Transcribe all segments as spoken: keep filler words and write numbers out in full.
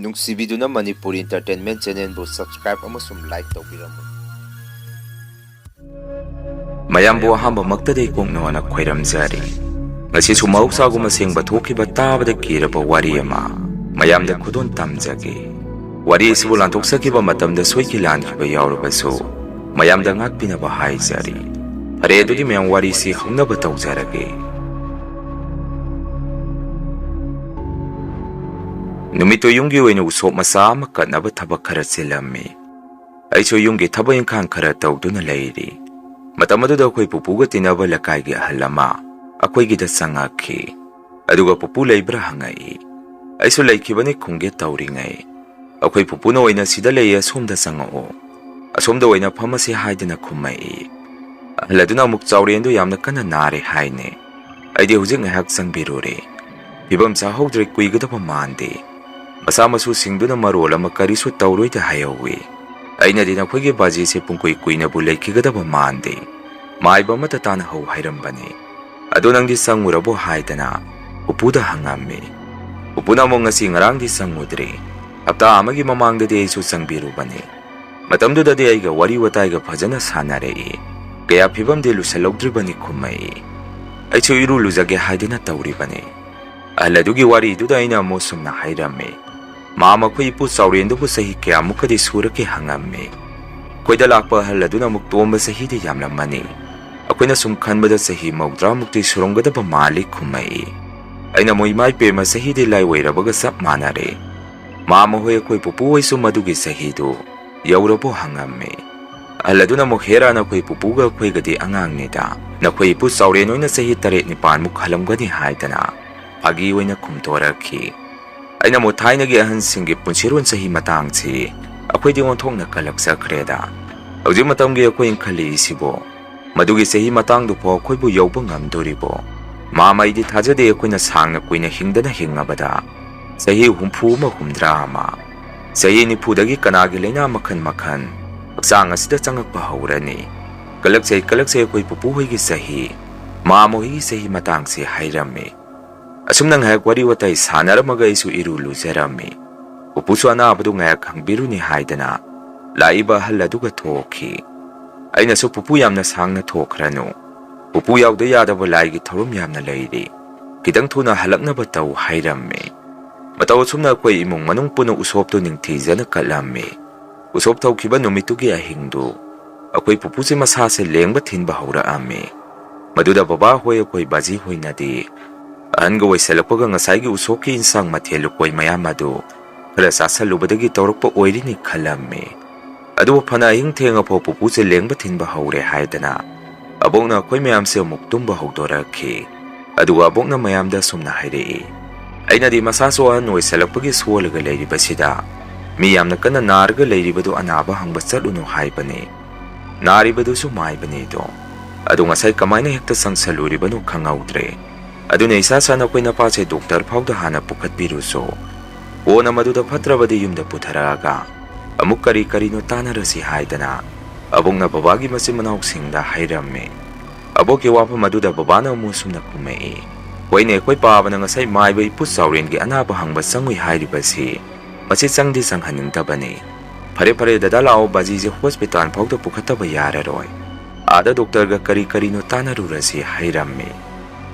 ꯅꯨꯡꯁꯤꯕꯤꯗꯨꯅ Manipur Entertainment Channelꯕꯨ subscribe ꯑꯃꯁꯨꯡ like ꯇꯧꯕꯤꯔꯝꯃꯨ꯫ ꯃꯌꯥꯝꯕꯨ ꯑꯍꯥꯟꯕꯃꯛꯇꯗ ꯏꯀꯣꯛꯅꯣꯅ ꯈꯣꯏꯔꯝꯖꯔꯤ꯫ ꯉꯁꯤꯁꯨ ꯃꯍꯧꯁꯥꯒꯨꯝ ꯑꯁꯦꯡꯕ ꯊꯣꯛꯈꯤꯕ ꯇꯥꯕꯗ ꯀꯤꯔꯕ ꯋꯥꯔꯤ ꯑꯃ ꯃꯌꯥꯝꯗ ꯈꯨꯗꯣꯜ ꯇꯝꯖꯒꯦ꯫ ꯋꯥꯔꯤ ꯑꯁꯤꯕꯨ ꯂꯥꯟꯊꯣꯛꯆꯈꯤꯕ ꯃꯇꯝꯗ ꯁꯣꯏꯈꯤ ꯂꯥꯟꯈꯤꯕ ꯌꯥꯎꯔꯕꯁꯨ ꯃꯌꯥꯝꯗ ꯉꯥꯛꯄꯤꯅꯕ ꯍꯥꯏꯖꯔꯤ꯫ ꯐꯔꯦ, ꯑꯗꯨꯗꯤ ꯃꯌꯥꯝ ꯋꯥꯔꯤꯁꯤ ꯍꯧꯅꯕ ꯇꯧꯖꯔꯒꯦ꯫ ꯅꯨꯃꯤꯠꯇꯨ ꯌꯨꯝꯒꯤ ꯑꯣꯏꯅ ꯎꯁꯣꯞ ꯃꯆꯥ ꯑꯃ ꯀꯠꯅꯕ ꯊꯕꯛ ꯈꯔ ꯆꯤꯜꯂꯝꯃꯤ꯫ ꯑꯩꯁꯨ ꯌꯨꯝꯒꯤ ꯊꯕꯛ ꯏꯪꯈꯥꯡ ꯈꯔ ꯇꯧꯗꯨꯅ ꯂꯩꯔꯤ꯫ ꯃꯇꯝ ꯑꯗꯨꯗ ꯑꯩꯈꯣꯏ ꯄꯨꯄꯨꯒ ꯇꯤꯟꯅꯕ ꯂꯩꯀꯥꯏꯒꯤ ꯑꯍꯜ ꯑꯃ ꯑꯩꯈꯣꯏꯒꯤꯗ ꯆꯪꯉꯛꯈꯤ꯫ ꯑꯗꯨꯒ ꯄꯨꯄꯨ ꯂꯩꯕ꯭ꯔꯥ ꯍꯪꯉꯛꯏ꯫ ꯑꯩꯁꯨ ꯂꯩꯈꯤꯕꯅꯤ ꯈꯨꯝꯒꯦ ꯇꯧꯔꯤꯉꯩ, ꯑꯩꯈꯣꯏ ꯄꯨꯄꯨꯅ ꯑꯣꯏꯅ ꯁꯤꯗ ꯂꯩꯌꯦ, ꯑꯁꯣꯝꯗ ꯆꯪꯉꯛꯑꯣ, ꯑꯁꯣꯝꯗ ꯑꯣꯏꯅ ꯐꯝꯃꯁꯤ ꯍꯥꯏꯗꯅ ꯈꯨꯝꯃꯛꯏ꯫ ꯑꯍꯜ ꯑꯗꯨꯅ ꯑꯃꯨꯛ ꯆꯥꯎꯔꯦꯟꯗꯨ ꯌꯥꯝꯅ ꯀꯟꯅ ꯅꯥꯔꯦ ꯍꯥꯏꯅꯦ꯫ ꯑꯩꯗꯤ ꯍꯧꯖꯤꯛ ꯉꯥꯏꯍꯥꯛ ꯆꯪꯕꯤꯔꯨꯔꯦ꯫ ꯐꯤꯕꯝ ꯆꯥꯍꯧꯗ꯭ꯔꯦ, ꯀꯨꯏꯒꯗꯕ ꯃꯥꯟꯗꯦ꯫ ꯃꯆꯥ ꯃꯁꯨꯁꯤꯡꯗꯨꯅ ꯃꯔꯣꯜ ꯑꯃ ꯀꯔꯤꯁꯨ ꯇꯧꯔꯣꯏꯗ ꯍꯥꯏꯍꯧꯋꯤ꯫ ꯑꯩꯅꯗꯤ ꯅꯈꯣꯏꯒꯤ ꯕꯥꯖꯤꯁꯦ ꯄꯨꯡꯀꯨꯏ ꯀꯨꯏꯅꯕꯨ ꯂꯩꯈꯤꯒꯗꯕ ꯃꯥꯟꯗꯦ꯫ ꯃꯥꯏꯕ ꯑꯃꯇ ꯇꯥꯅꯍꯧ ꯍꯥꯏꯔꯝꯕꯅꯤ꯫ ꯑꯗꯣ ꯅꯪꯗꯤ ꯆꯪꯉꯨꯔꯕꯣ ꯍꯥꯏꯗꯅ ꯄꯨꯄꯨꯗ ꯍꯪꯉꯝꯃꯤ꯫ ꯄꯨꯄꯨꯅ ꯑꯃꯨꯛ ꯉꯁꯤ ꯉꯔꯥꯡꯗꯤ ꯆꯪꯉꯨꯗ꯭ꯔꯤ꯫ ꯍꯞꯇꯥ ꯑꯃꯒꯤ ꯃꯃꯥꯡꯗꯗꯤ ꯑꯩꯁꯨ ꯆꯪꯕꯤꯔꯨꯕꯅꯤ꯫ ꯃꯇꯝꯗꯨꯗꯗꯤ ꯑꯩꯒ ꯋꯥꯔꯤ ꯋꯥꯇꯥꯏꯒ ꯐꯖꯅ ꯁꯥꯟꯅꯔꯛꯏ꯫ ꯀꯌꯥ ꯐꯤꯕꯝꯗꯤ ꯂꯨꯁꯜꯍꯧꯗ꯭ꯔꯤꯕꯅꯤ ꯈꯨꯝꯃꯛꯏ꯫ ꯑꯩꯁꯨ ꯏꯔꯨ ꯂꯨꯖꯒꯦ ꯍꯥꯏꯗꯨꯅ ꯇꯧꯔꯤꯕꯅꯤ꯫ ꯑꯍꯜ ꯑꯗꯨꯒꯤ ꯋꯥꯔꯤꯗꯨꯗ ꯑꯩꯅ ꯑꯃꯨꯛ ꯁꯨꯝꯅ ꯍꯥꯏꯔꯝꯃꯤ꯫ ꯃꯥ ꯃꯈꯣꯏ ꯏꯄꯨ ꯆꯥꯎꯔꯦꯟꯗꯨꯕꯨ ꯆꯍꯤ ꯀꯌꯥꯃꯨꯛꯀꯗꯤ ꯁꯨꯔꯒꯦ ꯍꯪꯉꯝꯃꯤ꯫ ꯑꯩꯈꯣꯏꯗ ꯂꯥꯛꯄ ꯑꯍꯜ ꯑꯗꯨꯅ ꯑꯃꯨꯛ ꯇꯣꯝꯕ ꯆꯍꯤꯗꯤ ꯌꯥꯝꯂꯝꯃꯅꯤ꯫ ꯑꯩꯈꯣꯏꯅ ꯁꯨꯝ ꯈꯟꯕꯗ ꯆꯍꯤ ꯃꯧꯗ꯭ꯔꯥꯃꯨꯛꯇꯤ ꯁꯨꯔꯝꯒꯗꯕ ꯃꯥꯜꯂꯤ ꯈꯨꯝꯃꯛꯏ꯫ ꯑꯩꯅ ꯑꯃꯨꯛ ꯏꯃꯥ ꯏꯄꯦꯝꯃ ꯆꯍꯤꯗꯤ ꯂꯥꯏ ꯑꯣꯏꯔꯕꯒ ꯆꯞ ꯃꯥꯟꯅꯔꯦ꯫ ꯃꯥ ꯃꯈꯣꯏ ꯑꯩꯈꯣꯏ ꯄꯨꯄꯨ ꯍꯣꯏꯁꯨ ꯃꯗꯨꯒꯤ ꯆꯍꯤꯗꯨ ꯌꯧꯔꯕꯣ ꯍꯪꯉꯝꯃꯤ꯫ ꯑꯍꯜ ꯑꯗꯨꯅ ꯑꯃꯨꯛ ꯍꯦꯔꯥ ꯅꯈꯣꯏ ꯄꯨꯄꯨꯒ ꯑꯩꯈꯣꯏꯒꯗꯤ ꯑꯉꯥꯡꯅꯤꯗ꯫ ꯅꯈꯣꯏ ꯏꯄꯨ ꯆꯥꯎꯔꯦꯟ ꯍꯣꯏꯅ ꯆꯍꯤ ꯇꯔꯦꯠ ꯅꯤꯄꯥꯟꯃꯨꯛ ꯍꯜꯂꯝꯒꯅꯤ ꯍꯥꯏꯗꯅ ꯐꯥꯒꯤ ꯑꯣꯏꯅ ꯈꯨꯝꯊꯣꯔꯛꯈꯤ꯫ ꯑꯩꯅ ꯑꯃꯨꯛ ꯊꯥꯏꯅꯒꯤ ꯑꯍꯟꯁꯤꯡꯒꯤ ꯄꯨꯟꯁꯤꯔꯣꯟ ꯆꯍꯤ ꯃꯇꯥꯡꯁꯤ ꯑꯩꯈꯣꯏꯗꯤ ꯑꯣꯟꯊꯣꯛꯅ ꯀꯜꯂꯛꯆꯈ꯭ꯔꯦꯗ꯫ ꯍꯧꯖꯤꯛ ꯃꯇꯝꯒꯤ ꯑꯩꯈꯣꯏꯅ ꯈꯜꯂꯤꯁꯤꯕꯨ ꯃꯗꯨꯒꯤ ꯆꯍꯤ ꯃꯇꯥꯡꯗꯨꯐꯥꯎ ꯑꯩꯈꯣꯏꯕꯨ ꯌꯧꯕ ꯉꯝꯗꯣꯔꯤꯕꯣ? ꯃꯥꯃ ꯑꯩꯗꯤ ꯊꯥꯖꯗꯦ ꯑꯩꯈꯣꯏꯅ ꯁꯥꯡꯅ ꯀꯨꯏꯅ ꯍꯤꯡꯗꯅ ꯍꯤꯡꯉꯕꯗ ꯆꯍꯤ ꯍꯨꯝꯐꯨ ꯑꯃ ꯍꯨꯝꯗ꯭ꯔꯥ ꯑꯃ꯫ ꯆꯍꯤ ꯅꯤꯐꯨꯗꯒꯤ ꯀꯅꯥꯒꯤ ꯂꯥꯏꯅꯥ ꯃꯈꯜ ꯃꯈꯜ ꯍꯛꯆꯥꯡ ꯑꯁꯤꯗ ꯆꯪꯉꯛꯄ ꯍꯧꯔꯅꯤ꯫ ꯀꯂꯛꯆꯩ ꯀꯂꯛꯆꯩ ꯑꯩꯈꯣꯏ ꯄꯨꯄꯨ ꯍꯣꯏꯒꯤ ꯆꯍꯤ, ꯃꯥꯃ ꯍꯣꯏꯒꯤ ꯆꯍꯤ ꯃꯇꯥꯡꯁꯦ ꯍꯥꯏꯔꯝꯃꯤ꯫ ꯑꯁꯨꯝꯅ ꯉꯥꯏꯍꯥꯛ ꯋꯥꯔꯤ ꯋꯥꯇꯥꯏ ꯁꯥꯟꯅꯔꯝꯃꯒ ꯑꯩꯁꯨ ꯏꯔꯨ ꯂꯨꯖꯔꯝꯃꯤ꯫ ꯄꯨꯄꯨꯁꯨ ꯑꯅꯥꯕꯗꯨ ꯉꯥꯏꯍꯥꯛ ꯍꯪꯕꯤꯔꯨꯅꯤ ꯍꯥꯏꯗꯅ ꯂꯥꯛꯏꯕ ꯑꯍꯜ ꯑꯗꯨꯒ ꯊꯣꯛꯈꯤ꯫ ꯑꯩꯅꯁꯨ, "ꯄꯨꯄꯨ, ꯌꯥꯝꯅ ꯁꯥꯡꯅ ꯊꯣꯛꯈ꯭ꯔꯅꯨ꯫ ꯄꯨꯄꯨ ꯌꯥꯎꯗ ꯌꯥꯗꯕ ꯂꯥꯏꯒꯤ ꯊꯧꯔꯝ ꯌꯥꯝꯅ ꯂꯩꯔꯤ꯫ ꯈꯤꯇꯪ ꯊꯨꯅ ꯍꯜꯂꯛꯅꯕ ꯇꯧ" ꯍꯥꯏꯔꯝꯃꯤ꯫ ꯃꯇꯧ ꯑꯁꯨꯝꯅ ꯑꯩꯈꯣꯏ ꯏꯃꯨꯡ ꯃꯅꯨꯡ ꯄꯨꯟꯅ ꯎꯁꯣꯞꯇꯨ ꯅꯤꯡꯊꯤꯖꯅ ꯀꯠꯂꯝꯃꯤ꯫ ꯎꯁꯣꯞ ꯇꯧꯈꯤꯕ ꯅꯨꯃꯤꯠꯇꯨꯒꯤ ꯑꯍꯤꯡꯗꯨ ꯑꯩꯈꯣꯏ ꯄꯨꯄꯨꯁꯦ ꯃꯁꯥꯁꯦ ꯂꯦꯡꯕ ꯊꯤꯟꯕ ꯍꯧꯔꯛꯑꯝꯃꯤ꯫ ꯃꯗꯨꯗ ꯕꯕꯥ ꯍꯣꯏ, ꯑꯩꯈꯣꯏ ꯕꯥꯖꯤ ꯍꯣꯏꯅꯗꯤ ꯑꯍꯟꯒ ꯑꯣꯏꯁꯜꯂꯛꯄꯒ ꯉꯁꯥꯏꯒꯤ ꯎꯁꯣꯞꯀꯤ ꯏꯟꯁꯥꯡ ꯃꯊꯦꯜ ꯂꯨꯀꯣꯏ ꯃꯌꯥꯝ ꯑꯗꯨ ꯈꯔ ꯆꯥꯁꯜꯂꯨꯕꯗꯒꯤ ꯇꯧꯔꯛꯄ ꯑꯣꯏꯔꯤꯅꯤ ꯈꯜꯂꯝꯃꯤ꯫ ꯑꯗꯨꯕꯨ ꯐꯅ ꯑꯍꯤꯡ ꯊꯦꯡꯉꯐꯥꯎ ꯄꯨꯄꯨꯁꯦ ꯂꯦꯡꯕ ꯊꯤꯟꯕ ꯍꯧꯔꯦ ꯍꯥꯏꯗꯅ ꯑꯕꯣꯛꯅ ꯑꯩꯈꯣꯏ ꯃꯌꯥꯝꯁꯦ ꯑꯃꯨꯛ ꯇꯨꯝꯕ ꯍꯧꯗꯣꯔꯛꯈꯤ꯫ ꯑꯗꯨꯒ ꯑꯕꯣꯛꯅ ꯃꯌꯥꯝꯗ ꯑꯁꯨꯝꯅ ꯍꯥꯏꯔꯛꯏ, "ꯑꯩꯅꯗꯤ ꯃꯁꯥꯁꯨ ꯑꯍꯟ ꯑꯣꯏꯁꯜꯂꯛꯄꯒꯤ ꯁꯣꯜꯂꯒ ꯂꯩꯔꯤꯕꯁꯤꯗ ꯃꯤ ꯌꯥꯝꯅ ꯀꯟꯅ ꯅꯥꯔꯒ ꯂꯩꯔꯤꯕꯗꯨ ꯑꯅꯥꯕ ꯍꯪꯕ ꯆꯠꯂꯨꯅꯨ ꯍꯥꯏꯕꯅꯤ꯫ ꯅꯥꯔꯤꯕꯗꯨꯁꯨ ꯃꯥꯏꯕꯅꯤꯗꯣ꯫ ꯑꯗꯨ ꯉꯁꯥꯏ ꯀꯃꯥꯏꯅ ꯍꯦꯛꯇ ꯆꯪꯁꯜꯂꯨꯔꯤꯕꯅꯣ ꯈꯪꯍꯧꯗ꯭ꯔꯦ꯫ ꯑꯗꯨꯅ ꯏꯁꯥ ꯁꯥ ꯅꯈꯣꯏ ꯅꯄꯥꯁꯦ ꯗꯣꯛꯇꯔ ꯐꯥꯎꯗ ꯍꯥꯟꯅ ꯄꯨꯈꯠꯄꯤꯔꯨꯁꯨ꯫ ꯀꯣꯟꯅ ꯃꯗꯨꯗ ꯐꯠꯇ꯭ꯔꯕꯗꯤ ꯌꯨꯝꯗ ꯄꯨꯊꯔꯛꯑꯒ ꯑꯃꯨꯛ ꯀꯔꯤ ꯀꯔꯤꯅꯣ ꯇꯥꯟꯅꯔꯁꯤ" ꯍꯥꯏꯗꯅ ꯑꯕꯣꯛꯅ ꯕꯕꯥꯒꯤ ꯃꯆꯤꯟ ꯃꯅꯥꯎꯁꯤꯡꯗ ꯍꯥꯏꯔꯝꯃꯤ꯫ ꯑꯕꯣꯛꯀꯤ ꯋꯥꯐꯝ ꯑꯗꯨꯗ ꯕꯕꯥꯅ ꯑꯃꯨꯛ ꯁꯨꯝꯅ ꯈꯨꯝꯃꯛꯏ, "ꯍꯣꯏꯅꯦ, ꯑꯩꯈꯣꯏ ꯄꯥꯕꯅ ꯉꯁꯥꯏ ꯃꯥꯏꯕ ꯏꯄꯨ ꯆꯥꯎꯔꯦꯟꯒꯤ ꯑꯅꯥꯕ ꯍꯪꯕ ꯆꯪꯉꯨꯏ ꯍꯥꯏꯔꯤꯕꯁꯤ ꯃꯁꯤ ꯆꯪꯗꯤ ꯆꯪꯍꯟꯅꯤꯡꯗꯕꯅꯤ꯫ ꯐꯔꯦ ꯐꯔꯦ ꯗꯗꯥ, ꯂꯥꯛꯑꯣ, ꯕꯥꯖꯤꯁꯦ ꯍꯣꯁꯄꯤꯇꯥꯜ ꯐꯥꯎꯗ ꯄꯨꯈꯠꯇꯕ ꯌꯥꯔꯔꯣꯏ꯫ ꯑꯥꯗ ꯗꯣꯛꯇꯔꯒ ꯀꯔꯤ ꯀꯔꯤꯅꯣ ꯇꯥꯟꯅꯔꯨꯔꯁꯤ" ꯍꯥꯏꯔꯝꯃꯤ꯫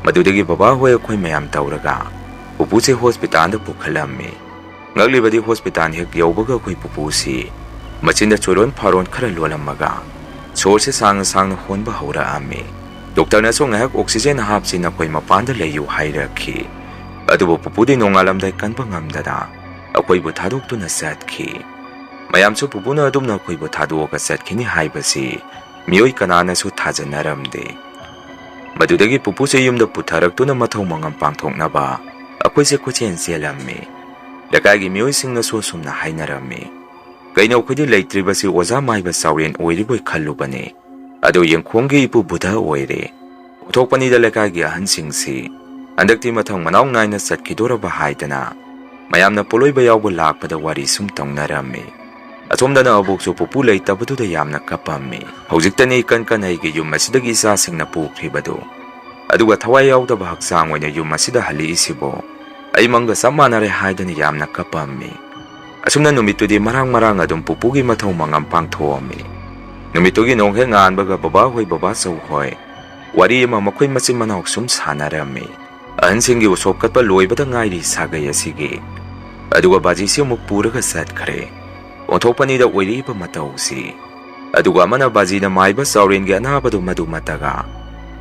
ꯃꯗꯨꯗꯒꯤ ꯕꯕꯥ ꯍꯣꯏ ꯑꯩꯈꯣꯏ ꯃꯌꯥꯝ ꯇꯧꯔꯒ ꯄꯨꯄꯨꯁꯦ ꯍꯣꯁꯄꯤꯇꯥꯜꯗ ꯄꯨꯈꯠꯂꯝꯃꯤ꯫ ꯉꯛꯂꯤꯕꯗꯤ ꯍꯣꯁꯄꯤꯇꯥꯜ ꯍꯦꯛ ꯌꯧꯕꯒ ꯑꯩꯈꯣꯏ ꯄꯨꯄꯨꯁꯤ ꯃꯆꯤꯟꯗ ꯆꯣꯏꯔꯣꯟ ꯐꯥꯔꯣꯟ ꯈꯔ ꯂꯣꯜꯂꯝꯃꯒ ꯁꯣꯔꯁꯦ ꯁꯥꯡꯅ ꯁꯥꯡꯅ ꯍꯣꯟꯕ ꯍꯧꯔꯛꯑꯝꯃꯤ꯫ ꯗꯣꯛꯇꯔꯅꯁꯨ "ꯉꯥꯏꯍꯥꯛ ꯑꯣꯛꯁꯤꯖꯦꯟ ꯍꯥꯞꯁꯤ, ꯅꯈꯣꯏ ꯃꯄꯥꯟꯗ ꯂꯩꯌꯨ" ꯍꯥꯏꯔꯛꯈꯤ꯫ ꯑꯗꯨꯕꯨ ꯄꯨꯄꯨꯗꯤ ꯅꯣꯡꯉꯥꯜꯂꯝꯗꯥꯏ ꯀꯟꯕ ꯉꯝꯗꯅ ꯑꯩꯈꯣꯏꯕꯨ ꯊꯥꯗꯣꯛꯇꯨꯅ ꯆꯠꯈꯤ꯫ ꯃꯌꯥꯝꯁꯨ ꯄꯨꯄꯨꯅ ꯑꯗꯨꯝꯅ ꯑꯩꯈꯣꯏꯕꯨ ꯊꯥꯗꯣꯛꯑꯒ ꯆꯠꯈꯤꯅꯤ ꯍꯥꯏꯕꯁꯤ ꯃꯤꯑꯣꯏ ꯀꯅꯥꯅꯁꯨ ꯊꯥꯖꯅꯔꯝꯗꯦ꯫ ꯃꯗꯨꯗꯒꯤ ꯄꯨꯄꯨꯁꯦ ꯌꯨꯝꯗ ꯄꯨꯊꯔꯛꯇꯨꯅ ꯃꯊꯧ ꯃꯉꯝ ꯄꯥꯡꯊꯣꯛꯅꯕ ꯑꯩꯈꯣꯏꯁꯦ ꯀꯣꯏꯆꯦꯟ ꯆꯦꯜꯂꯝꯃꯤ꯫ ꯂꯩꯀꯥꯏꯒꯤ ꯃꯤꯑꯣꯏꯁꯤꯡꯅꯁꯨ ꯑꯁꯨꯝꯅ ꯍꯥꯏꯅꯔꯝꯃꯤ, "ꯀꯩꯅꯣ, ꯑꯩꯈꯣꯏꯗꯤ ꯂꯩꯇ꯭ꯔꯤꯕꯁꯤ ꯑꯣꯖꯥ ꯃꯥꯏꯕ ꯆꯥꯎꯔꯦꯟ ꯑꯣꯏꯔꯤꯕꯣꯏ ꯈꯜꯂꯨꯕꯅꯤ꯫ ꯑꯗꯨ ꯌꯦꯡꯈꯣꯡꯒꯤ ꯏꯄꯨ ꯕꯨꯙ ꯑꯣꯏꯔꯦ꯫ ꯎꯊꯣꯛꯄꯅꯤꯗ ꯂꯩꯀꯥꯏꯒꯤ ꯑꯍꯟꯁꯤꯡꯁꯤ꯫ ꯍꯟꯗꯛꯇꯤ ꯃꯊꯪ ꯃꯅꯥꯎ ꯅꯥꯏꯅ ꯆꯠꯈꯤꯗꯣꯔꯕ" ꯍꯥꯏꯗꯅ ꯃꯌꯥꯝꯅ ꯄꯣꯠꯂꯣꯏꯕ ꯌꯥꯎꯕ ꯂꯥꯛꯄꯗ ꯋꯥꯔꯤ ꯁꯨꯝ ꯇꯧꯅꯔꯝꯃꯤ꯫ ꯑꯁꯣꯝꯗꯅ ꯑꯕꯣꯛꯁꯨ ꯄꯨꯄꯨ ꯂꯩꯇꯕꯗꯨꯗ ꯌꯥꯝꯅ ꯀꯞꯄꯝꯃꯤ꯫ "ꯍꯧꯖꯤꯛꯇꯅꯤ ꯏꯀꯟ ꯀꯟꯅ ꯑꯩꯒꯤ ꯌꯨꯝ ꯑꯁꯤꯗꯒꯤ ꯏꯆꯥꯁꯤꯡꯅ ꯄꯨꯈ꯭ꯔꯤꯕꯗꯨ, ꯑꯗꯨꯒ ꯊꯋꯥꯏ ꯌꯥꯎꯗꯕ ꯍꯛꯆꯥꯡ ꯑꯣꯏꯅ ꯌꯨꯝ ꯑꯁꯤꯗ ꯍꯜꯂꯛꯏꯁꯤꯕꯨ꯫ ꯑꯩ ꯃꯪꯒ ꯆꯞ ꯃꯥꯟꯅꯔꯦ" ꯍꯥꯏꯗꯅ ꯌꯥꯝꯅ ꯀꯞꯄꯝꯃꯤ꯫ ꯑꯁꯨꯝꯅ ꯅꯨꯃꯤꯠꯇꯨꯗꯤ ꯃꯔꯥꯡ ꯃꯔꯥꯡ ꯑꯗꯨꯝ ꯄꯨꯄꯨꯒꯤ ꯃꯊꯧ ꯃꯉꯝ ꯄꯥꯡꯊꯣꯛꯑꯝꯃꯤ꯫ ꯅꯨꯃꯤꯠꯇꯨꯒꯤ ꯅꯣꯡ ꯍꯦꯛ ꯉꯥꯟꯕꯒ ꯕꯕꯥ ꯍꯣꯏ, ꯕꯕꯥ ꯆꯧ ꯍꯣꯏ ꯋꯥꯔꯤ ꯑꯃ ꯃꯈꯣꯏ ꯃꯆꯤꯟ ꯃꯅꯥꯎ ꯁꯨꯝ ꯁꯥꯟꯅꯔꯝꯃꯤ꯫ ꯑꯍꯟꯁꯤꯡꯒꯤ ꯎꯁꯣꯞ ꯀꯠꯄ ꯂꯣꯏꯕꯗ ꯉꯥꯏꯔꯤ ꯁꯥꯒꯩ ꯑꯁꯤꯒꯤ꯫ ꯑꯗꯨꯒ ꯕꯥꯖꯤꯁꯤ ꯑꯃꯨꯛ ꯄꯨꯔꯒ ꯆꯠꯈ꯭ꯔꯦ꯫ ꯑꯣꯟꯊꯣꯛꯄꯅꯤꯗ ꯑꯣꯏꯔꯛꯏꯕ ꯃꯇꯧꯁꯤ꯫ ꯑꯗꯨꯒ ꯑꯃꯅ ꯕꯥꯖꯤꯅ ꯃꯥꯏꯕ ꯆꯥꯎꯔꯦꯟꯒꯤ ꯑꯅꯥꯕꯗꯨ ꯃꯗꯨ ꯃꯠꯇꯒ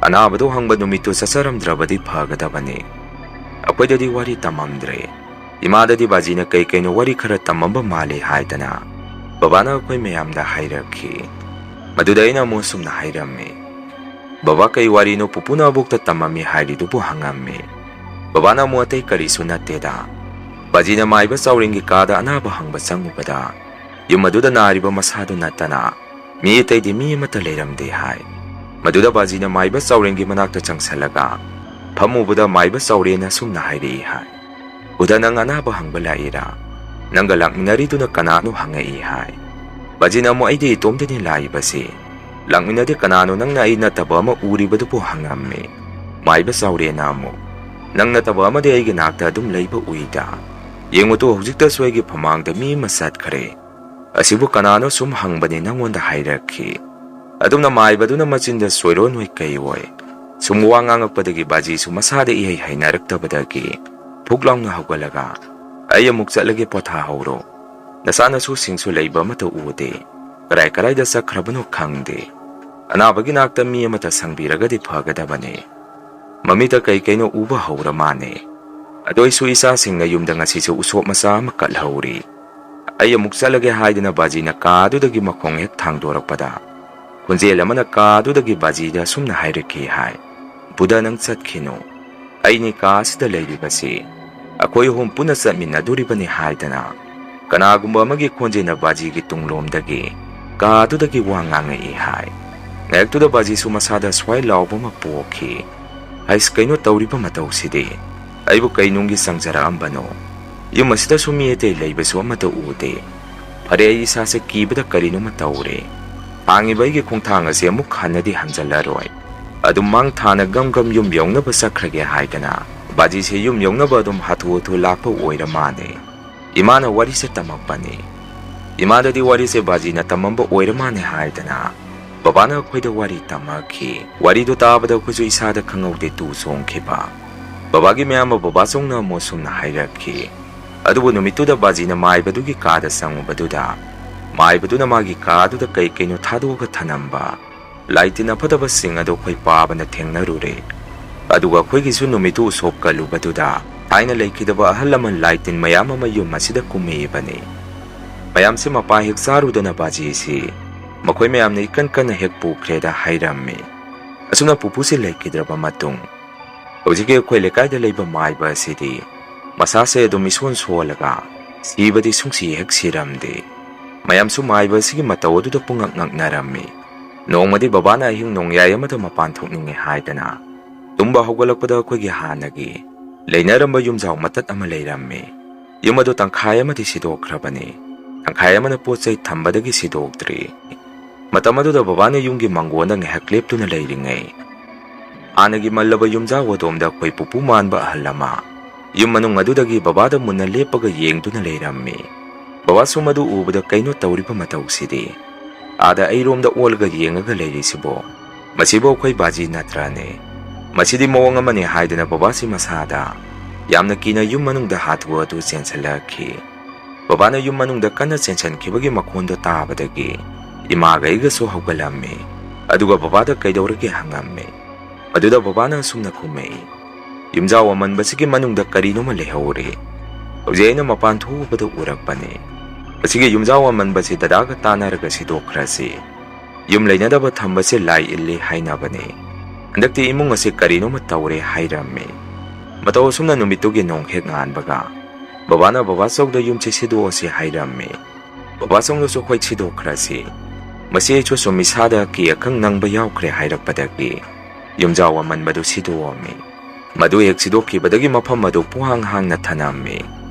ꯑꯅꯥꯕꯗꯨ ꯍꯪꯕ ꯅꯨꯃꯤꯠꯇꯨ ꯆꯠꯆꯔꯝꯗ꯭ꯔꯕꯗꯤ ꯐꯒꯗꯕꯅꯤ꯫ ꯑꯩꯈꯣꯏꯗꯗꯤ ꯋꯥꯔꯤ ꯇꯝꯃꯝꯗ꯭ꯔꯦ꯫ ꯏꯃꯥꯗꯗꯤ ꯕꯥꯖꯤꯅ ꯀꯩ ꯀꯩꯅꯣ ꯋꯥꯔꯤ ꯈꯔ ꯇꯝꯃꯝꯕ ꯃꯥꯜꯂꯤ ꯍꯥꯏꯗꯅ ꯕꯕꯥꯅ ꯑꯩꯈꯣꯏ ꯃꯌꯥꯝꯗ ꯍꯥꯏꯔꯛꯈꯤ꯫ ꯃꯗꯨꯗ ꯑꯩꯅ ꯑꯃꯨꯛ ꯑꯁꯨꯝꯅ ꯍꯥꯏꯔꯝꯃꯤ, "ꯕꯕꯥ, ꯀꯩ ꯋꯥꯔꯤꯅꯣ ꯄꯨꯄꯨꯅ ꯑꯕꯣꯛꯇ ꯇꯝꯃꯝꯃꯤ ꯍꯥꯏꯔꯤꯗꯨꯕꯨ?" ꯍꯪꯉꯝꯃꯤ꯫ ꯕꯕꯥꯅ ꯑꯃꯨꯛ, "ꯑꯇꯩ ꯀꯔꯤꯁꯨ ꯅꯠꯇꯦꯗ꯫ ꯕꯥꯖꯤꯅ ꯃꯥꯏꯕ ꯆꯥꯎꯔꯦꯟꯒꯤ ꯀꯥꯗ ꯑꯅꯥꯕ ꯍꯪꯕ ꯆꯪꯉꯨꯕꯗ ꯌꯨꯝ ꯑꯗꯨꯗ ꯅꯥꯔꯤꯕ ꯃꯁꯥꯗꯨ ꯅꯠꯇꯅ ꯃꯤ ꯑꯇꯩꯗꯤ ꯃꯤ ꯑꯃꯠꯇ ꯂꯩꯔꯝꯗꯦ" ꯍꯥꯏ꯫ ꯃꯗꯨꯗ ꯕꯥꯖꯤꯅ ꯃꯥꯏꯕ ꯆꯥꯎꯔꯦꯟꯒꯤ ꯃꯅꯥꯛꯇ ꯆꯪꯁꯜꯂꯒ ꯐꯝꯃꯨꯕꯗ ꯃꯥꯏꯕ ꯆꯥꯎꯔꯦꯟꯅ ꯑꯁꯨꯝꯅ ꯍꯥꯏꯔꯛꯏ ꯍꯥꯏ, "ꯕꯨꯙ, ꯅꯪ ꯑꯅꯥꯕ ꯍꯪꯕ ꯂꯥꯛꯏꯔꯥ? ꯅꯪꯒ ꯂꯥꯛꯃꯤꯟꯅꯔꯤꯗꯨꯅ ꯀꯅꯥꯅꯣ?" ꯍꯪꯉꯛꯏ ꯍꯥꯏ꯫ ꯕꯥꯖꯤꯅ ꯑꯃꯨꯛ, "ꯑꯩꯗꯤ ꯏꯇꯣꯝꯗꯅꯤ ꯂꯥꯛꯏꯕꯁꯤ꯫ ꯂꯥꯛꯃꯤꯟꯅꯗꯦ, ꯀꯅꯥꯅꯣ ꯅꯪꯅ ꯑꯩ ꯅꯠꯇꯕ ꯑꯃ ꯎꯔꯤꯕꯗꯨꯕꯨ?" ꯍꯪꯉꯝꯃꯤ꯫ ꯃꯥꯏꯕ ꯆꯥꯎꯔꯦꯟꯅ ꯑꯃꯨꯛ, "ꯅꯪ ꯅꯠꯇꯕ ꯑꯃꯗꯤ ꯑꯩꯒꯤ ꯅꯥꯛꯇ ꯑꯗꯨꯝ ꯂꯩꯕ ꯎꯏꯗ꯫ ꯌꯦꯡꯉꯨ ꯇꯨ, ꯍꯧꯖꯤꯛꯇꯁꯨ ꯑꯩꯒꯤ ꯐꯃꯥꯡꯗ ꯃꯤ ꯑꯃ ꯆꯠꯈ꯭ꯔꯦ꯫ ꯑꯁꯤꯕꯨ ꯀꯅꯥꯅꯣ ꯁꯨꯝ ꯍꯪꯕꯅꯤ ꯅꯪꯉꯣꯟꯗ" ꯍꯥꯏꯔꯛꯈꯤ꯫ ꯑꯗꯨꯝꯅ ꯃꯥꯏꯕꯗꯨꯅ ꯃꯆꯤꯟꯗ ꯆꯣꯏꯔꯣꯟ ꯑꯣꯏ ꯀꯩ ꯑꯣꯏ ꯁꯨꯝ ꯋꯥ ꯉꯥꯡꯉꯛꯄꯗꯒꯤ ꯕꯥꯖꯤꯁꯨ ꯃꯁꯥꯗ ꯏꯍꯩ ꯍꯩꯅꯔꯛꯇꯕꯗꯒꯤ ꯐꯨꯛ ꯂꯥꯎꯅ ꯍꯧꯒꯠꯂꯒ, "ꯑꯩ ꯑꯃꯨꯛ ꯆꯠꯂꯒꯦ, ꯄꯣꯊꯥꯍꯧꯔꯣ꯫ ꯅꯆꯥꯅꯁꯨꯁꯤꯡꯁꯨ ꯂꯩꯕ ꯑꯃꯠꯇ ꯎꯗꯦ꯫ ꯀꯔꯥꯏ ꯀꯔꯥꯏꯗ ꯆꯠꯈ꯭ꯔꯕꯅꯣ ꯈꯪꯗꯦ꯫ ꯑꯅꯥꯕꯒꯤ ꯅꯥꯛꯇ ꯃꯤ ꯑꯃꯠꯇ ꯁꯪꯕꯤꯔꯒꯗꯤ ꯐꯒꯗꯕꯅꯤ꯫ ꯃꯃꯤꯠꯇ ꯀꯩ ꯀꯩꯅꯣ ꯎꯕ ꯍꯧꯔ ꯃꯥꯅꯦ꯫ ꯑꯗꯣ ꯑꯩꯁꯨ ꯏꯆꯥꯁꯤꯡꯅ ꯌꯨꯝꯗ ꯉꯁꯤꯁꯨ ꯎꯁꯣꯞ ꯃꯆꯥ ꯑꯃ ꯀꯠꯍꯧꯔꯤ꯫ ꯑꯩ ꯑꯃꯨꯛ ꯆꯠꯂꯒꯦ" ꯍꯥꯏꯗꯅ ꯕꯥꯖꯤꯅ ꯀꯥ ꯑꯗꯨꯗꯒꯤ ꯃꯈꯣꯡ ꯍꯦꯛ ꯊꯥꯡꯗꯣꯔꯛꯄꯗ ꯈꯣꯟꯖꯦꯜ ꯑꯃꯅ ꯀꯥ ꯑꯗꯨꯗꯒꯤ ꯕꯥꯖꯤꯗ ꯑꯁꯨꯝꯅ ꯍꯥꯏꯔꯛꯈꯤ ꯍꯥꯏ, "ꯕꯨꯙ, ꯅꯪ ꯆꯠꯈꯤꯅꯨ꯫ ꯑꯩꯅꯤ ꯀꯥ ꯑꯁꯤꯗ ꯂꯩꯔꯤꯕꯁꯤ꯫ ꯑꯩꯈꯣꯏ ꯑꯍꯨꯝ ꯄꯨꯟꯅ ꯆꯠꯃꯤꯟꯅꯗꯣꯔꯤꯕꯅꯤ" ꯍꯥꯏꯗꯅ ꯀꯅꯥꯒꯨꯝꯕ ꯑꯃꯒꯤ ꯈꯣꯟꯖꯦꯜꯅ ꯕꯥꯖꯤꯒꯤ ꯇꯨꯡꯂꯣꯝꯗꯒꯤ ꯀꯥ ꯑꯗꯨꯗꯒꯤ ꯋꯥ ꯉꯥꯡꯉꯛꯏ ꯍꯥꯏ꯫ ꯉꯥꯏꯍꯥꯛꯇꯨꯗ ꯕꯥꯖꯤꯁꯨ ꯃꯁꯥꯗ ꯁ꯭ꯋꯥꯏ ꯂꯥꯎꯕ ꯑꯃ ꯄꯣꯛꯈꯤ꯫ "ꯍꯩꯁ, ꯀꯩꯅꯣ ꯇꯧꯔꯤꯕ ꯃꯇꯧꯁꯤꯗꯤ? ꯑꯩꯕꯨ ꯀꯩ ꯅꯨꯡꯒꯤ ꯆꯪꯖꯔꯛꯑꯝꯕꯅꯣ? ꯌꯨꯝ ꯑꯁꯤꯗꯁꯨ ꯃꯤ ꯑꯇꯩ ꯂꯩꯕꯁꯨ ꯑꯃꯠꯇ ꯎꯗꯦ꯫ ꯐꯔꯦ, ꯑꯩ ꯏꯁꯥꯁꯦ ꯀꯤꯕꯗ ꯀꯔꯤꯅꯣꯃ ꯇꯧꯔꯦ꯫ ꯊꯥꯡꯉꯤꯕ ꯑꯩꯒꯤ ꯈꯣꯡꯊꯥꯡ ꯑꯁꯤ ꯑꯃꯨꯛ ꯍꯟꯅꯗꯤ ꯍꯟꯖꯜꯂꯔꯣꯏ꯫ ꯑꯗꯨꯝ ꯃꯥꯡ ꯊꯥꯅ ꯒꯝ ꯒꯝ ꯌꯨꯝ ꯌꯧꯅꯕ ꯆꯠꯈ꯭ꯔꯒꯦ" ꯍꯥꯏꯗꯅ ꯕꯥꯖꯤꯁꯦ ꯌꯨꯝ ꯌꯧꯅꯕ ꯑꯗꯨꯝ ꯍꯥꯊꯨ ꯍꯥꯊꯨ ꯂꯥꯛꯄ ꯑꯣꯏꯔ ꯃꯥꯜꯂꯦ꯫ ꯏꯃꯥꯅ ꯋꯥꯔꯤꯁꯦ ꯇꯝꯃꯛꯄꯅꯤ꯫ ꯏꯃꯥꯗꯗꯤ ꯋꯥꯔꯤꯁꯦ ꯕꯥꯖꯤꯅ ꯇꯝꯃꯝꯕ ꯑꯣꯏꯔ ꯃꯥꯅꯦ ꯍꯥꯏꯗꯅ ꯕꯕꯥꯅ ꯑꯩꯈꯣꯏꯗ ꯋꯥꯔꯤ ꯇꯝꯃꯛꯈꯤ꯫ ꯋꯥꯔꯤꯗꯨ ꯇꯥꯕꯗ ꯑꯩꯈꯣꯏꯁꯨ ꯏꯁꯥꯗ ꯈꯪꯍꯧꯗꯦ ꯇꯨ ꯆꯣꯡꯈꯤꯕ꯫ ꯕꯕꯥꯒꯤ ꯃꯌꯥꯝꯕ ꯕꯕꯥꯆꯧꯅ ꯑꯃꯨꯛ ꯁꯨꯝꯅ ꯍꯥꯏꯔꯛꯈꯤ, ꯑꯗꯨꯕꯨ ꯅꯨꯃꯤꯠꯇꯨꯗ ꯕꯥꯖꯤꯅ ꯃꯥꯏꯕꯗꯨꯒꯤ ꯀꯥꯗ ꯆꯪꯉꯨꯕꯗꯨꯗ ꯃꯥꯏꯕꯗꯨꯅ ꯃꯥꯒꯤ ꯀꯥꯗꯨꯗ ꯀꯩ ꯀꯩꯅꯣ ꯊꯥꯗꯣꯛꯑꯒ ꯊꯅꯝꯕ, ꯂꯥꯏꯇꯤꯟ ꯑꯐꯠꯇꯕꯁꯤꯡ ꯑꯗꯨ ꯑꯩꯈꯣꯏ ꯄꯥꯕꯅ ꯊꯦꯡꯅꯔꯨꯔꯦ꯫ ꯑꯗꯨꯒ ꯑꯩꯈꯣꯏꯒꯤꯁꯨ ꯅꯨꯃꯤꯠꯇꯨ ꯎꯁꯣꯞ ꯀꯜꯂꯨꯕꯗꯨꯗ ꯊꯥꯏꯅ ꯂꯩꯈꯤꯗꯕ ꯑꯍꯜ ꯂꯃꯟ ꯂꯥꯏꯇꯤꯟ ꯃꯌꯥꯝ ꯑꯃ ꯌꯨꯝ ꯑꯁꯤꯗ ꯀꯨꯝꯃꯛꯏꯕꯅꯤ꯫ ꯃꯌꯥꯝꯁꯦ ꯃꯄꯥ ꯍꯦꯛ ꯆꯥꯔꯨꯗꯅ ꯕꯥꯖꯤꯁꯤ ꯃꯈꯣꯏ ꯃꯌꯥꯝꯅ ꯏꯀꯟ ꯀꯟꯅ ꯍꯦꯛ ꯄꯨꯈ꯭ꯔꯦꯗ ꯍꯥꯏꯔꯝꯃꯤ꯫ ꯑꯁꯨꯝꯅ ꯄꯨꯄꯨꯁꯤ ꯂꯩꯈꯤꯗ꯭ꯔꯕ ꯃꯇꯨꯡ ꯍꯧꯖꯤꯛꯀꯤ ꯑꯩꯈꯣꯏ ꯂꯩꯀꯥꯏꯗ ꯂꯩꯕ ꯃꯥꯏꯕ ꯑꯁꯤꯗꯤ ꯃꯁꯥꯁꯦ ꯑꯗꯨꯝ ꯏꯁꯣꯟ ꯁꯣꯜꯂꯒ ꯁꯤꯕꯗꯤ ꯁꯨꯡꯁꯤ ꯍꯦꯛ ꯁꯤꯔꯝꯗꯦ꯫ ꯃꯌꯥꯝꯁꯨ ꯃꯥꯏꯕ ꯑꯁꯤꯒꯤ ꯃꯇꯧ ꯑꯗꯨꯗ ꯄꯨꯡꯉꯛ ꯉꯛꯅꯔꯝꯃꯤ꯫ ꯅꯣꯡꯃꯗꯤ ꯕꯕꯥꯅ ꯑꯍꯤꯡ ꯅꯣꯡꯌꯥꯏ ꯑꯃꯗ ꯃꯄꯥꯟ ꯊꯣꯛꯅꯤꯡꯉꯦ ꯍꯥꯏꯗꯅ ꯇꯨꯝꯕ ꯍꯧꯒꯠꯂꯛꯄꯗ ꯑꯩꯈꯣꯏꯒꯤ ꯍꯥꯟꯅꯒꯤ ꯂꯩꯅꯔꯝꯕ ꯌꯨꯝꯖꯥꯎ ꯃꯇꯠ ꯑꯃ ꯂꯩꯔꯝꯃꯤ꯫ ꯌꯨꯝ ꯑꯗꯨ ꯇꯪꯈꯥꯏ ꯑꯃꯗꯤ ꯁꯤꯗꯣꯛꯈ꯭ꯔꯕꯅꯤ, ꯇꯪꯈꯥꯏ ꯑꯃꯅ ꯄꯣꯠ ꯆꯩ ꯊꯝꯕꯗꯒꯤ ꯁꯤꯗꯣꯛꯇ꯭ꯔꯤ꯫ ꯃꯇꯝ ꯑꯗꯨꯗ ꯕꯕꯥꯅ ꯌꯨꯝꯒꯤ ꯃꯪꯒꯣꯟꯗ ꯉꯥꯏꯍꯥꯛ ꯂꯦꯞꯇꯨꯅ ꯂꯩꯔꯤꯉꯩ, ꯍꯥꯟꯅꯒꯤ ꯃꯜꯂꯕ ꯌꯨꯝꯖꯥꯎ ꯑꯗꯣꯝꯗ ꯑꯩꯈꯣꯏ ꯄꯨꯄꯨ ꯃꯥꯟꯕ ꯑꯍꯜ ꯑꯃ ꯌꯨꯝ ꯃꯅꯨꯡ ꯑꯗꯨꯗꯒꯤ ꯕꯕꯥꯗ ꯃꯨꯟꯅ ꯂꯦꯞꯄꯒ ꯌꯦꯡꯗꯨꯅ ꯂꯩꯔꯝꯃꯤ꯫ ꯕꯕꯥꯁꯨ ꯃꯗꯨ ꯎꯕꯗ ꯀꯩꯅꯣ ꯇꯧꯔꯤꯕ ꯃꯇꯧꯁꯤꯗꯤ? ꯑꯥꯗ ꯑꯩꯔꯣꯝꯗ ꯑꯣꯜꯂꯒ ꯌꯦꯡꯉꯒ ꯂꯩꯔꯤꯁꯤꯕꯣ? ꯃꯁꯤꯕꯨ ꯑꯩꯈꯣꯏ ꯕꯥꯖꯤ ꯅꯠꯇ꯭ꯔꯅꯦ? ꯃꯁꯤꯗꯤ ꯃꯑꯣꯡ ꯑꯃꯅꯤ ꯍꯥꯏꯗꯅ ꯕꯕꯥꯁꯤ ꯃꯁꯥꯗ ꯌꯥꯝꯅ ꯀꯤꯅ ꯌꯨꯝ ꯃꯅꯨꯡꯗ ꯍꯥꯊꯨ ꯍꯥꯊꯨ ꯆꯦꯟꯁꯤꯜꯂꯛꯈꯤ꯫ ꯕꯕꯥꯅ ꯌꯨꯝ ꯃꯅꯨꯡꯗ ꯀꯟꯅ ꯆꯦꯟꯁꯤꯟꯈꯤꯕꯒꯤ ꯃꯈꯣꯟꯗꯣ ꯇꯥꯕꯗꯒꯤ ꯏꯃꯥꯒ ꯑꯩꯒꯁꯨ ꯍꯧꯒꯠꯂꯝꯃꯤ꯫ ꯑꯗꯨꯒ ꯕꯕꯥꯗ ꯀꯩꯗꯧꯔꯒꯦ ꯍꯪꯉꯝꯃꯤ꯫ ꯃꯗꯨꯗ ꯕꯕꯥꯅ ꯑꯁꯨꯝꯅ ꯈꯨꯝꯃꯛꯏ, "ꯌꯨꯝꯖꯥꯎ ꯑꯃꯟꯕꯁꯤꯒꯤ ꯃꯅꯨꯡꯗ ꯀꯔꯤꯅꯣꯃ ꯂꯩꯍꯧꯔꯦ꯫ ꯍꯧꯖꯤꯛ ꯑꯩꯅ ꯃꯄꯥꯟ ꯊꯣꯛꯎꯕꯗ ꯎꯔꯛꯄꯅꯦ꯫ ꯃꯁꯤꯒꯤ ꯌꯨꯝꯖꯥꯎ ꯑꯃꯟꯕꯁꯤ ꯗꯗꯥꯒ ꯇꯥꯟꯅꯔꯒ ꯁꯤꯗꯣꯛꯈ꯭ꯔꯁꯤ꯫ ꯌꯨꯝ ꯂꯩꯅꯗꯕ ꯊꯝꯕꯁꯦ ꯂꯥꯏ ꯏꯜꯂꯤ ꯍꯥꯏꯅꯕꯅꯦ꯫ ꯍꯟꯗꯛꯇꯤ ꯏꯃꯨꯡ ꯑꯁꯤ ꯀꯔꯤꯅꯣꯃ ꯇꯧꯔꯦ" ꯍꯥꯏꯔꯝꯃꯤ꯫ ꯃꯇꯧ ꯑꯁꯨꯝꯅ ꯅꯨꯃꯤꯠꯇꯨꯒꯤ ꯅꯣꯡ ꯍꯦꯛ ꯉꯥꯟꯕꯒ ꯕꯕꯥꯅ ꯕꯕꯥꯆꯧꯗ ꯌꯨꯝꯁꯦ ꯁꯤꯗꯣꯛꯑꯁꯤ ꯍꯥꯏꯔꯝꯃꯤ꯫ ꯕꯕꯥꯆꯧꯅꯁꯨ "ꯍꯣꯏ, ꯁꯤꯗꯣꯛꯈ꯭ꯔꯁꯤ꯫ ꯃꯁꯤ ꯑꯩꯁꯨ ꯁꯨꯝ ꯏꯁꯥꯗ ꯑꯀꯤ ꯑꯈꯪ ꯅꯪꯕ ꯌꯥꯎꯈ꯭ꯔꯦ" ꯍꯥꯏꯔꯛꯄꯗꯒꯤ ꯌꯨꯝꯖꯥꯎ ꯑꯃꯟꯕꯗꯨ ꯁꯤꯗꯣꯛꯑꯝꯃꯤ꯫ ꯃꯗꯨ ꯍꯦꯛ ꯁꯤꯗꯣꯛꯈꯤꯕꯗꯒꯤ ꯃꯐꯝ ꯑꯗꯨ ꯄꯨꯡꯍꯥꯡ ꯍꯥꯡꯅ ꯊꯅꯝꯃꯤ꯫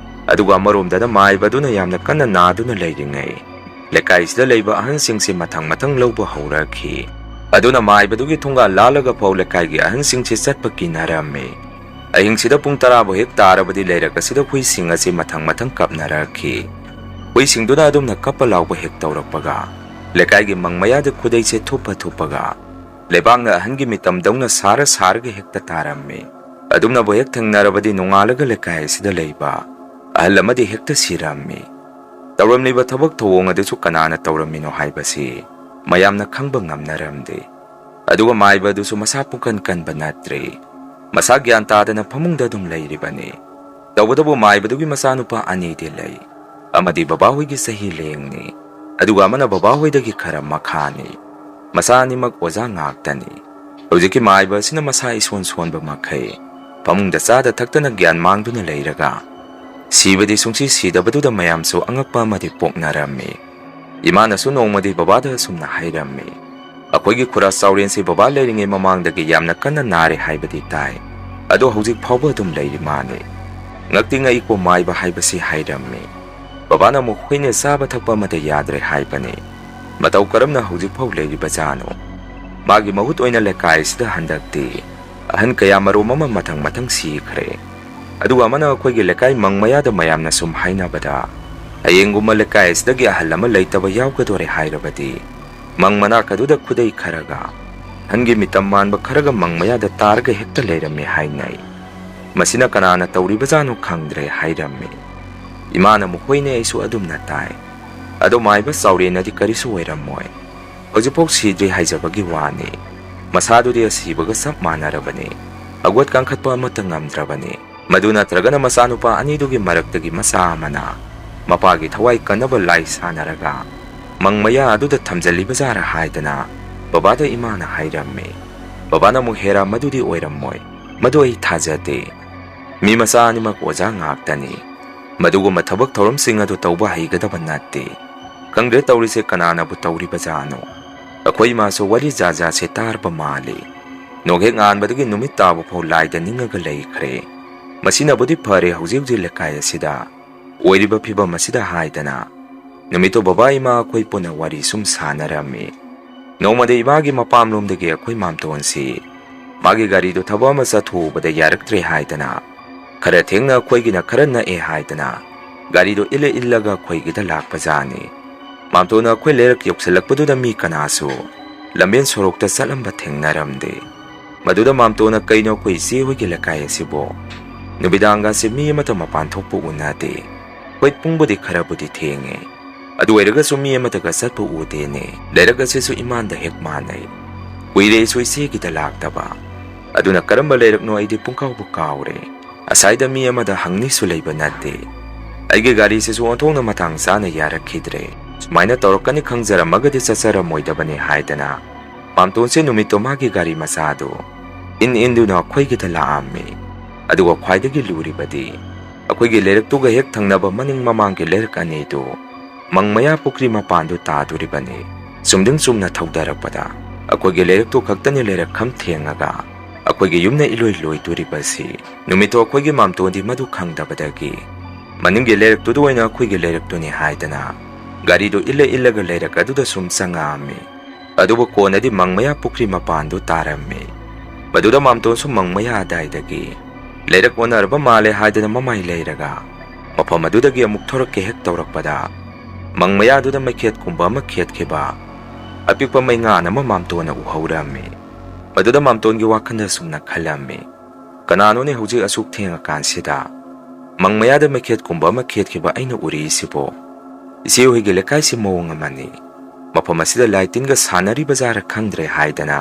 ꯑꯗꯨꯒ ꯑꯃꯔꯣꯝꯗꯅ ꯃꯥꯏꯕꯗꯨꯅ ꯌꯥꯝꯅ ꯀꯟꯅ ꯅꯥꯗꯨꯅ ꯂꯩꯔꯤꯉꯩ, ꯂꯩꯀꯥꯏꯁꯤꯗ ꯂꯩꯕ ꯑꯍꯟꯁꯤꯡꯁꯦ ꯃꯊꯪ ꯃꯊꯪ ꯂꯧꯕ ꯍꯧꯔꯛꯈꯤ꯫ ꯑꯗꯨꯅ ꯃꯥꯏꯕꯗꯨꯒꯤ ꯊꯣꯡꯒꯥꯜ ꯂꯥꯜꯂꯒ ꯐꯥꯎ ꯂꯩꯀꯥꯏꯒꯤ ꯑꯍꯟꯁꯤꯡꯁꯦ ꯆꯠꯄ ꯀꯤꯅꯔꯝꯃꯤ꯫ ꯑꯍꯤꯡꯁꯤꯗ ꯄꯨꯡ ꯇꯔꯥꯕꯨ ꯍꯦꯛ ꯇꯥꯔꯕꯗꯤ ꯂꯩꯔꯛ ꯑꯁꯤꯗ ꯍꯨꯏꯁꯤꯡ ꯑꯁꯤ ꯃꯊꯪ ꯃꯊꯪ ꯀꯞꯅꯔꯛꯈꯤ꯫ ꯍꯨꯏꯁꯤꯡꯗꯨꯅ ꯑꯗꯨꯝꯅ ꯀꯞꯄ ꯂꯥꯎꯕ ꯍꯦꯛ ꯇꯧꯔꯛꯄꯒ, ꯂꯩꯀꯥꯏꯒꯤ ꯃꯪ ꯃꯌꯥꯗ ꯈꯨꯗꯩꯁꯦ ꯊꯨꯞꯄ ꯊꯨꯞꯄꯒ, ꯂꯩꯕꯥꯛꯅ ꯑꯍꯟꯒꯤ ꯃꯤꯇꯝꯗꯧꯅ ꯁꯥꯔ ꯁꯥꯔꯒ ꯍꯦꯛꯇ ꯇꯥꯔꯝꯃꯤ꯫ ꯑꯗꯨꯝꯅꯕꯨ ꯍꯦꯛ ꯊꯦꯡꯅꯔꯕꯗꯤ ꯅꯣꯡꯉꯥꯜꯂꯒ ꯂꯩꯀꯥꯏ ꯑꯁꯤꯗ ꯂꯩꯕ ꯑꯍꯜ ꯑꯃꯗꯤ ꯍꯦꯛꯇ ꯁꯤꯔꯝꯃꯤ꯫ ꯇꯧꯔꯝꯂꯤꯕ ꯊꯕꯛ ꯊꯧꯑꯣꯡ ꯑꯗꯨꯁꯨ ꯀꯅꯥꯅ ꯇꯧꯔꯝꯃꯤꯅꯣ ꯍꯥꯏꯕꯁꯤ ꯃꯌꯥꯝꯅ ꯈꯪꯕ ꯉꯝꯅꯔꯝꯗꯦ꯫ ꯑꯗꯨꯒ ꯃꯥꯏꯕ ꯑꯗꯨꯁꯨ ꯃꯁꯥ ꯄꯨꯡꯀꯟ ꯀꯟꯕ ꯅꯠꯇ꯭ꯔꯦ꯫ ꯃꯁꯥ ꯒ꯭ꯌꯥꯟ ꯇꯥꯗꯅ ꯐꯃꯨꯡꯗ ꯑꯗꯨꯝ ꯂꯩꯔꯤꯕꯅꯤ꯫ ꯇꯧꯕꯇꯕꯨ ꯃꯥꯏꯕꯗꯨꯒꯤ ꯃꯆꯥꯅꯨꯄꯥ ꯑꯅꯤꯗꯤ ꯂꯩ꯫ ꯑꯃꯗꯤ ꯕꯕꯥꯍꯣꯏꯒꯤ ꯆꯍꯤ ꯂꯦꯡꯅꯤ, ꯑꯗꯨꯒ ꯑꯃꯅ ꯕꯕꯥꯍꯣꯏꯗꯒꯤ ꯈꯔ ꯃꯈꯥꯅꯤ꯫ ꯃꯆꯥ ꯑꯅꯤꯃꯛ ꯑꯣꯖꯥ ꯉꯥꯛꯇꯅꯤ꯫ ꯍꯧꯖꯤꯛꯀꯤ ꯃꯥꯏꯕ ꯑꯁꯤꯅ ꯃꯁꯥ ꯏꯁꯣꯟ ꯁꯣꯟꯕ ꯃꯈꯩ ꯐꯃꯨꯡꯗ ꯆꯥꯗ ꯊꯛꯇꯅ ꯒ꯭ꯌꯥꯟ ꯃꯥꯡꯗꯨꯅ ꯂꯩꯔꯒ, ꯁꯤꯕꯗꯤ ꯁꯨꯡꯁꯤ ꯁꯤꯗꯕꯗꯨꯗ ꯃꯌꯥꯝꯁꯨ ꯑꯉꯛꯄ ꯑꯃꯗꯤ ꯄꯣꯛꯅꯔꯝꯃꯤ꯫ ꯏꯃꯥꯅꯁꯨ ꯅꯣꯡꯃꯗꯤ ꯕꯕꯥꯗ ꯑꯁꯨꯝꯅ ꯍꯥꯏꯔꯝꯃꯤ, "ꯑꯩꯈꯣꯏꯒꯤ ꯈꯨꯔꯥ ꯆꯥꯎꯔꯦꯟꯁꯤ ꯕꯕꯥ ꯂꯩꯔꯤꯉꯩ ꯃꯃꯥꯡꯗꯒꯤ ꯌꯥꯝꯅ ꯀꯟꯅ ꯅꯥꯔꯦ ꯍꯥꯏꯕꯗꯤ ꯇꯥꯏ, ꯑꯗꯣ ꯍꯧꯖꯤꯛ ꯐꯥꯎꯕ ꯑꯗꯨꯝ ꯂꯩꯔꯤ ꯃꯥꯅꯤ꯫ ꯉꯛꯇꯤ ꯉꯛꯏꯀꯣ ꯃꯥꯏꯕ ꯍꯥꯏꯕꯁꯤ" ꯍꯥꯏꯔꯝꯃꯤ꯫ ꯕꯕꯥꯅ ꯑꯃꯨꯛ ꯍꯨꯏꯅ ꯆꯥꯕ ꯊꯛꯄ ꯑꯃꯠꯇ ꯌꯥꯗ꯭ꯔꯦ ꯍꯥꯏꯕꯅꯤ꯫ ꯃꯇꯧ ꯀꯔꯝꯅ ꯍꯧꯖꯤꯛꯐꯥꯎ ꯂꯩꯔꯤꯕꯖꯥꯠꯅꯣ? ꯃꯥꯒꯤ ꯃꯍꯨꯠ ꯑꯣꯏꯅ ꯂꯩꯀꯥꯏꯁꯤꯗ ꯍꯟꯗꯛꯇꯤ ꯑꯍꯟ ꯀꯌꯥ ꯃꯔꯨꯝ ꯑꯃ ꯃꯊꯪ ꯃꯊꯪ ꯁꯤꯈ꯭ꯔꯦ꯫ ꯑꯗꯨꯒ ꯑꯃꯅ ꯑꯩꯈꯣꯏꯒꯤ ꯂꯩꯀꯥꯏ ꯃꯪ ꯃꯌꯥꯗ ꯃꯌꯥꯝꯅ ꯁꯨꯝ ꯍꯥꯏꯅꯕꯗ, ꯍꯌꯦꯡꯒꯨꯝꯕ ꯂꯩꯀꯥꯏ ꯑꯁꯤꯗꯒꯤ ꯑꯍꯜ ꯑꯃ ꯂꯩꯇꯕ ꯌꯥꯎꯒꯗꯣꯔꯦ ꯍꯥꯏꯔꯕꯗꯤ, ꯃꯪ ꯃꯅꯥꯛ ꯑꯗꯨꯗ ꯈꯨꯗꯩ ꯈꯔꯒ, ꯑꯍꯟꯒꯤ ꯃꯤꯇꯝ ꯃꯥꯟꯕ ꯈꯔꯒ ꯃꯪ ꯃꯌꯥꯗ ꯇꯥꯔꯒ ꯍꯦꯛꯇ ꯂꯩꯔꯝꯃꯤ ꯍꯥꯏꯅꯩ꯫ ꯃꯁꯤꯅ ꯀꯅꯥꯅ ꯇꯧꯔꯤꯕꯖꯥꯠꯅꯣ ꯈꯪꯗ꯭ꯔꯦ ꯍꯥꯏꯔꯝꯃꯤ꯫ ꯏꯃꯥꯅ ꯃꯈꯣꯏꯅꯦ ꯑꯩꯁꯨ ꯑꯗꯨꯝꯅ ꯇꯥꯏ꯫ ꯑꯗꯣ ꯃꯥꯏꯕ ꯆꯥꯎꯔꯦꯟꯅꯗꯤ ꯀꯔꯤꯁꯨ ꯑꯣꯏꯔꯝꯃꯣꯏ꯫ ꯍꯧꯖꯤꯛꯐꯥꯎ ꯁꯤꯗ꯭ꯔꯤ ꯍꯥꯏꯖꯕꯒꯤ ꯋꯥꯅꯤ꯫ ꯃꯁꯥꯗꯨꯗꯤ ꯑꯁꯤꯕꯒ ꯆꯞ ꯃꯥꯟꯅꯔꯕꯅꯤ꯫ ꯍꯧꯒꯠ ꯀꯥꯡꯈꯠꯄ ꯑꯃꯠꯇ ꯉꯝꯗ꯭ꯔꯕꯅꯤ꯫ ꯃꯗꯨ ꯅꯠꯇ꯭ꯔꯒꯅ ꯃꯆꯥꯅꯨꯄꯥ ꯑꯅꯤꯗꯨꯒꯤ ꯃꯔꯛꯇꯒꯤ ꯃꯆꯥ ꯑꯃꯅ ꯃꯄꯥꯒꯤ ꯊꯋꯥꯏ ꯀꯟꯅꯕ ꯂꯥꯏ ꯁꯥꯟꯅꯔꯒ ꯃꯪ ꯃꯌꯥ ꯑꯗꯨꯗ ꯊꯝꯖꯤꯜꯂꯤꯕꯖꯥꯔ ꯍꯥꯏꯗꯅ ꯕꯕꯥꯗ ꯏꯃꯥꯅ ꯍꯥꯏꯔꯝꯃꯤ꯫ ꯕꯕꯥꯅ ꯑꯃꯨꯛ, "ꯍꯦꯔꯥ, ꯃꯗꯨꯗꯤ ꯑꯣꯏꯔꯝꯃꯣꯏ꯫ ꯃꯗꯨ ꯑꯩ ꯊꯥꯖꯗꯦ꯫ ꯃꯤ ꯃꯆꯥ ꯑꯅꯤꯃꯛ ꯑꯣꯖꯥ ꯉꯥꯛꯇꯅꯤ꯫ ꯃꯗꯨꯒꯨꯝꯕ ꯊꯕꯛ ꯊꯧꯔꯝꯁꯤꯡ ꯑꯗꯨ ꯇꯧꯕ ꯍꯩꯒꯗꯕ ꯅꯠꯇꯦ꯫ ꯈꯪꯗ꯭ꯔꯦ ꯇꯧꯔꯤꯁꯦ ꯀꯅꯥꯅꯕꯨ ꯇꯧꯔꯤꯕꯖꯥꯠꯅꯣ?" ꯑꯩꯈꯣꯏ ꯏꯃꯥꯁꯨ ꯋꯥꯔꯤ ꯖꯥꯠ ꯖꯥꯠꯁꯦ ꯇꯥꯔꯕ ꯃꯥꯜꯂꯤ꯫ ꯅꯣꯡ ꯍꯦꯛ ꯉꯥꯟꯕꯗꯒꯤ ꯅꯨꯃꯤꯠ ꯇꯥꯕ ꯐꯥꯎ ꯂꯥꯏꯗ ꯅꯤꯡꯉꯒ ꯂꯩꯈ꯭ꯔꯦ꯫ ꯃꯁꯤꯅꯕꯨꯗꯤ ꯐꯔꯦ ꯍꯧꯖꯤꯛ ꯍꯧꯖꯤꯛ ꯂꯩꯀꯥꯏ ꯑꯁꯤꯗ ꯑꯣꯏꯔꯤꯕ ꯐꯤꯕꯝ ꯑꯁꯤꯗ ꯍꯥꯏꯗꯅ꯫ ꯅꯨꯃꯤꯠꯇꯨ ꯕꯕꯥ ꯏꯃꯥ ꯑꯩꯈꯣꯏ ꯄꯨꯟꯅ ꯋꯥꯔꯤ ꯁꯨꯝ ꯁꯥꯟꯅꯔꯝꯃꯤ꯫ ꯅꯣꯡꯃꯗꯤ ꯏꯃꯥꯒꯤ ꯃꯄꯥꯝꯂꯣꯝꯗꯒꯤ ꯑꯩꯈꯣꯏ ꯃꯥꯝꯇꯣꯟꯁꯤ ꯃꯥꯒꯤ ꯒꯥꯔꯤꯗꯨ ꯊꯕꯛ ꯑꯃ ꯆꯠꯊꯣꯛꯎꯕꯗ ꯌꯥꯔꯛꯇ꯭ꯔꯦ ꯍꯥꯏꯗꯅ, ꯈꯔ ꯊꯦꯡꯅ ꯑꯩꯈꯣꯏꯒꯤꯅ ꯈꯔ ꯅꯛꯑꯦ ꯍꯥꯏꯗꯅ ꯒꯥꯔꯤꯗꯣ ꯏꯜꯂ ꯏꯜꯂꯒ ꯑꯩꯈꯣꯏꯒꯤꯗ ꯂꯥꯛꯄꯖꯥꯠꯅꯤ꯫ ꯃꯥꯝꯇꯣꯟꯅ ꯑꯩꯈꯣꯏ ꯂꯩꯔꯛ ꯌꯧꯁꯤꯜꯂꯛꯄꯗꯨꯗ ꯃꯤ ꯀꯅꯥꯁꯨ ꯂꯝꯕꯦꯟ ꯁꯣꯔꯣꯛꯇ ꯆꯠꯂꯝꯕ ꯊꯦꯡꯅꯔꯝꯗꯦ꯫ ꯃꯗꯨꯗ ꯃꯥꯝꯇꯣꯟꯅ "ꯀꯩꯅꯣ ꯑꯩꯈꯣꯏ ꯏꯆꯦ ꯍꯣꯏꯒꯤ ꯂꯩꯀꯥꯏ ꯑꯁꯤꯕꯨ ꯅꯨꯃꯤꯗꯥꯡꯒꯁꯦ ꯃꯤ ꯑꯃꯠꯇ ꯃꯄꯥꯟ ꯊꯣꯛꯄ ꯎꯅꯗꯦ꯫ ꯍꯣꯏ, ꯄꯨꯡꯕꯨꯗꯤ ꯈꯔꯕꯨꯗꯤ ꯊꯦꯡꯉꯦ, ꯑꯗꯨ ꯑꯣꯏꯔꯒꯁꯨ ꯃꯤ ꯑꯃꯠꯇꯒ ꯆꯠꯄ ꯎꯗꯦꯅꯦ꯫ ꯂꯩꯔꯛ ꯑꯁꯤꯁꯨ ꯏꯃꯥꯟꯗ ꯍꯦꯛ ꯃꯥꯟꯅꯩ꯫ ꯀꯨꯏꯔꯦ ꯑꯩꯁꯨ ꯏꯆꯦꯒꯤꯗ ꯂꯥꯛꯇꯕ꯫ ꯑꯗꯨꯅ ꯀꯔꯝꯕ ꯂꯩꯔꯛꯅꯣ ꯑꯩꯗꯤ ꯄꯨꯡꯀꯥꯎꯕꯨ ꯀꯥꯎꯔꯦ꯫ ꯑꯁꯥꯏꯗ ꯃꯤ ꯑꯃꯗ ꯍꯪꯅꯤꯁꯨ ꯂꯩꯕ ꯅꯠꯇꯦ꯫ ꯑꯩꯒꯤ ꯒꯥꯔꯤꯁꯤꯁꯨ ꯑꯣꯟꯊꯣꯛꯅ ꯃꯇꯥꯡ ꯆꯥꯅ ꯌꯥꯔꯛꯈꯤꯗ꯭ꯔꯦ꯫ ꯁꯨꯃꯥꯏꯅ ꯇꯧꯔꯛꯀꯅꯤ ꯈꯪꯖꯔꯝꯃꯒꯗꯤ ꯆꯠꯆꯔꯝꯃꯣꯏꯗꯕꯅꯤ" ꯍꯥꯏꯗꯅ ꯃꯥꯝꯇꯣꯟꯁꯦ ꯅꯨꯃꯤꯠꯇꯣ ꯃꯥꯒꯤ ꯒꯥꯔꯤ ꯃꯆꯥꯗꯨ ꯏꯟ ꯏꯟꯗꯨꯅ ꯑꯩꯈꯣꯏꯒꯤꯗ ꯂꯥꯛꯑꯝꯃꯤ꯫ ꯑꯗꯨꯒ ꯈ꯭ꯋꯥꯏꯗꯒꯤ ꯂꯨꯔꯤꯕꯗꯤ, ꯑꯩꯈꯣꯏꯒꯤ ꯂꯩꯔꯛꯇꯨꯒ ꯍꯦꯛ ꯊꯪꯅꯕ ꯃꯅꯤꯡ ꯃꯃꯥꯡꯒꯤ ꯂꯩꯔꯛ ꯑꯅꯤꯗꯨ ꯃꯪꯃꯌꯥ ꯄꯨꯈ꯭ꯔꯤ ꯃꯄꯥꯟꯗꯨ ꯇꯥꯗꯣꯔꯤꯕꯅꯤ꯫ ꯆꯨꯝꯗꯤꯡ ꯆꯨꯝꯅ ꯊꯧꯗꯔꯛꯄꯗ ꯑꯩꯈꯣꯏꯒꯤ ꯂꯩꯔꯛꯇꯨ ꯈꯛꯇꯅꯤ ꯂꯩꯔꯛ ꯈꯝ ꯊꯦꯡꯉꯒ ꯑꯩꯈꯣꯏꯒꯤ ꯌꯨꯝꯅ ꯏꯂꯣꯏ ꯂꯣꯏꯗꯣꯔꯤꯕꯁꯤ꯫ ꯅꯨꯃꯤꯠꯇꯣ ꯑꯩꯈꯣꯏꯒꯤ ꯃꯥꯝꯇꯣꯟꯗꯤ ꯃꯗꯨ ꯈꯪꯗꯕꯗꯒꯤ ꯃꯅꯤꯡꯒꯤ ꯂꯩꯔꯛꯇꯨꯗ ꯑꯣꯏꯅ ꯑꯩꯈꯣꯏꯒꯤ ꯂꯩꯔꯛꯇꯨꯅꯤ ꯍꯥꯏꯗꯅ ꯒꯥꯔꯤꯗꯨ ꯏꯜꯂ ꯏꯜꯂꯒ ꯂꯩꯔꯛ ꯑꯗꯨꯗ ꯁꯨꯝ ꯆꯪꯉꯛꯑꯝꯃꯤ꯫ ꯑꯗꯨꯕꯨ ꯀꯣꯟꯅꯗꯤ ꯃꯪꯃꯌꯥ ꯄꯨꯈ꯭ꯔꯤ ꯃꯄꯥꯟꯗꯨ ꯇꯥꯔꯝꯃꯤ꯫ ꯃꯗꯨꯗ ꯃꯥꯝꯇꯣꯟꯁꯨ ꯃꯪꯃꯌꯥ ꯑꯗꯥꯏꯗꯒꯤ ꯂꯩꯔꯛ ꯑꯣꯟꯅꯔꯕ ꯃꯥꯜꯂꯦ ꯍꯥꯏꯗꯅ ꯃꯃꯥꯏ ꯂꯩꯔꯒ ꯃꯐꯝ ꯑꯗꯨꯗꯒꯤ ꯑꯃꯨꯛ ꯊꯣꯔꯛꯀꯦ ꯍꯦꯛ ꯇꯧꯔꯛꯄꯗ, ꯃꯪꯃꯌꯥꯗꯨꯗ ꯃꯩꯈꯦꯠꯀꯨꯝꯕ ꯑꯃ ꯈꯦꯠꯈꯤꯕ ꯑꯄꯤꯛꯄ ꯃꯩꯉꯥꯟ ꯑꯃ ꯃꯥꯝꯇꯣꯟꯅ ꯎꯍꯧꯔꯝꯃꯤ꯫ ꯃꯗꯨꯗ ꯃꯥꯝꯇꯣꯟꯒꯤ ꯋꯥꯈꯜꯗ ꯁꯨꯝꯅ ꯈꯜꯂꯝꯃꯤ, "ꯀꯅꯥꯅꯣꯅꯦ ꯍꯧꯖꯤꯛ ꯑꯁꯨꯛ ꯊꯦꯡꯉꯀꯥꯟꯁꯤꯗ ꯃꯪ ꯃꯌꯥꯗ ꯃꯩꯈꯦꯠꯀꯨꯝꯕ ꯑꯃ ꯈꯦꯠꯈꯤꯕ ꯑꯩꯅ ꯎꯔꯤꯁꯤꯕꯣ? ꯏꯆꯦ ꯍꯣꯏꯒꯤ ꯂꯩꯀꯥꯏꯁꯤ ꯃꯑꯣꯡ ꯑꯃꯅꯤ꯫ ꯃꯐꯝ ꯑꯁꯤꯗ ꯂꯥꯏ ꯇꯤꯟꯒ ꯁꯥꯟꯅꯔꯤꯕ ꯖꯥꯔ ꯈꯪꯗ꯭ꯔꯦ" ꯍꯥꯏꯗꯅ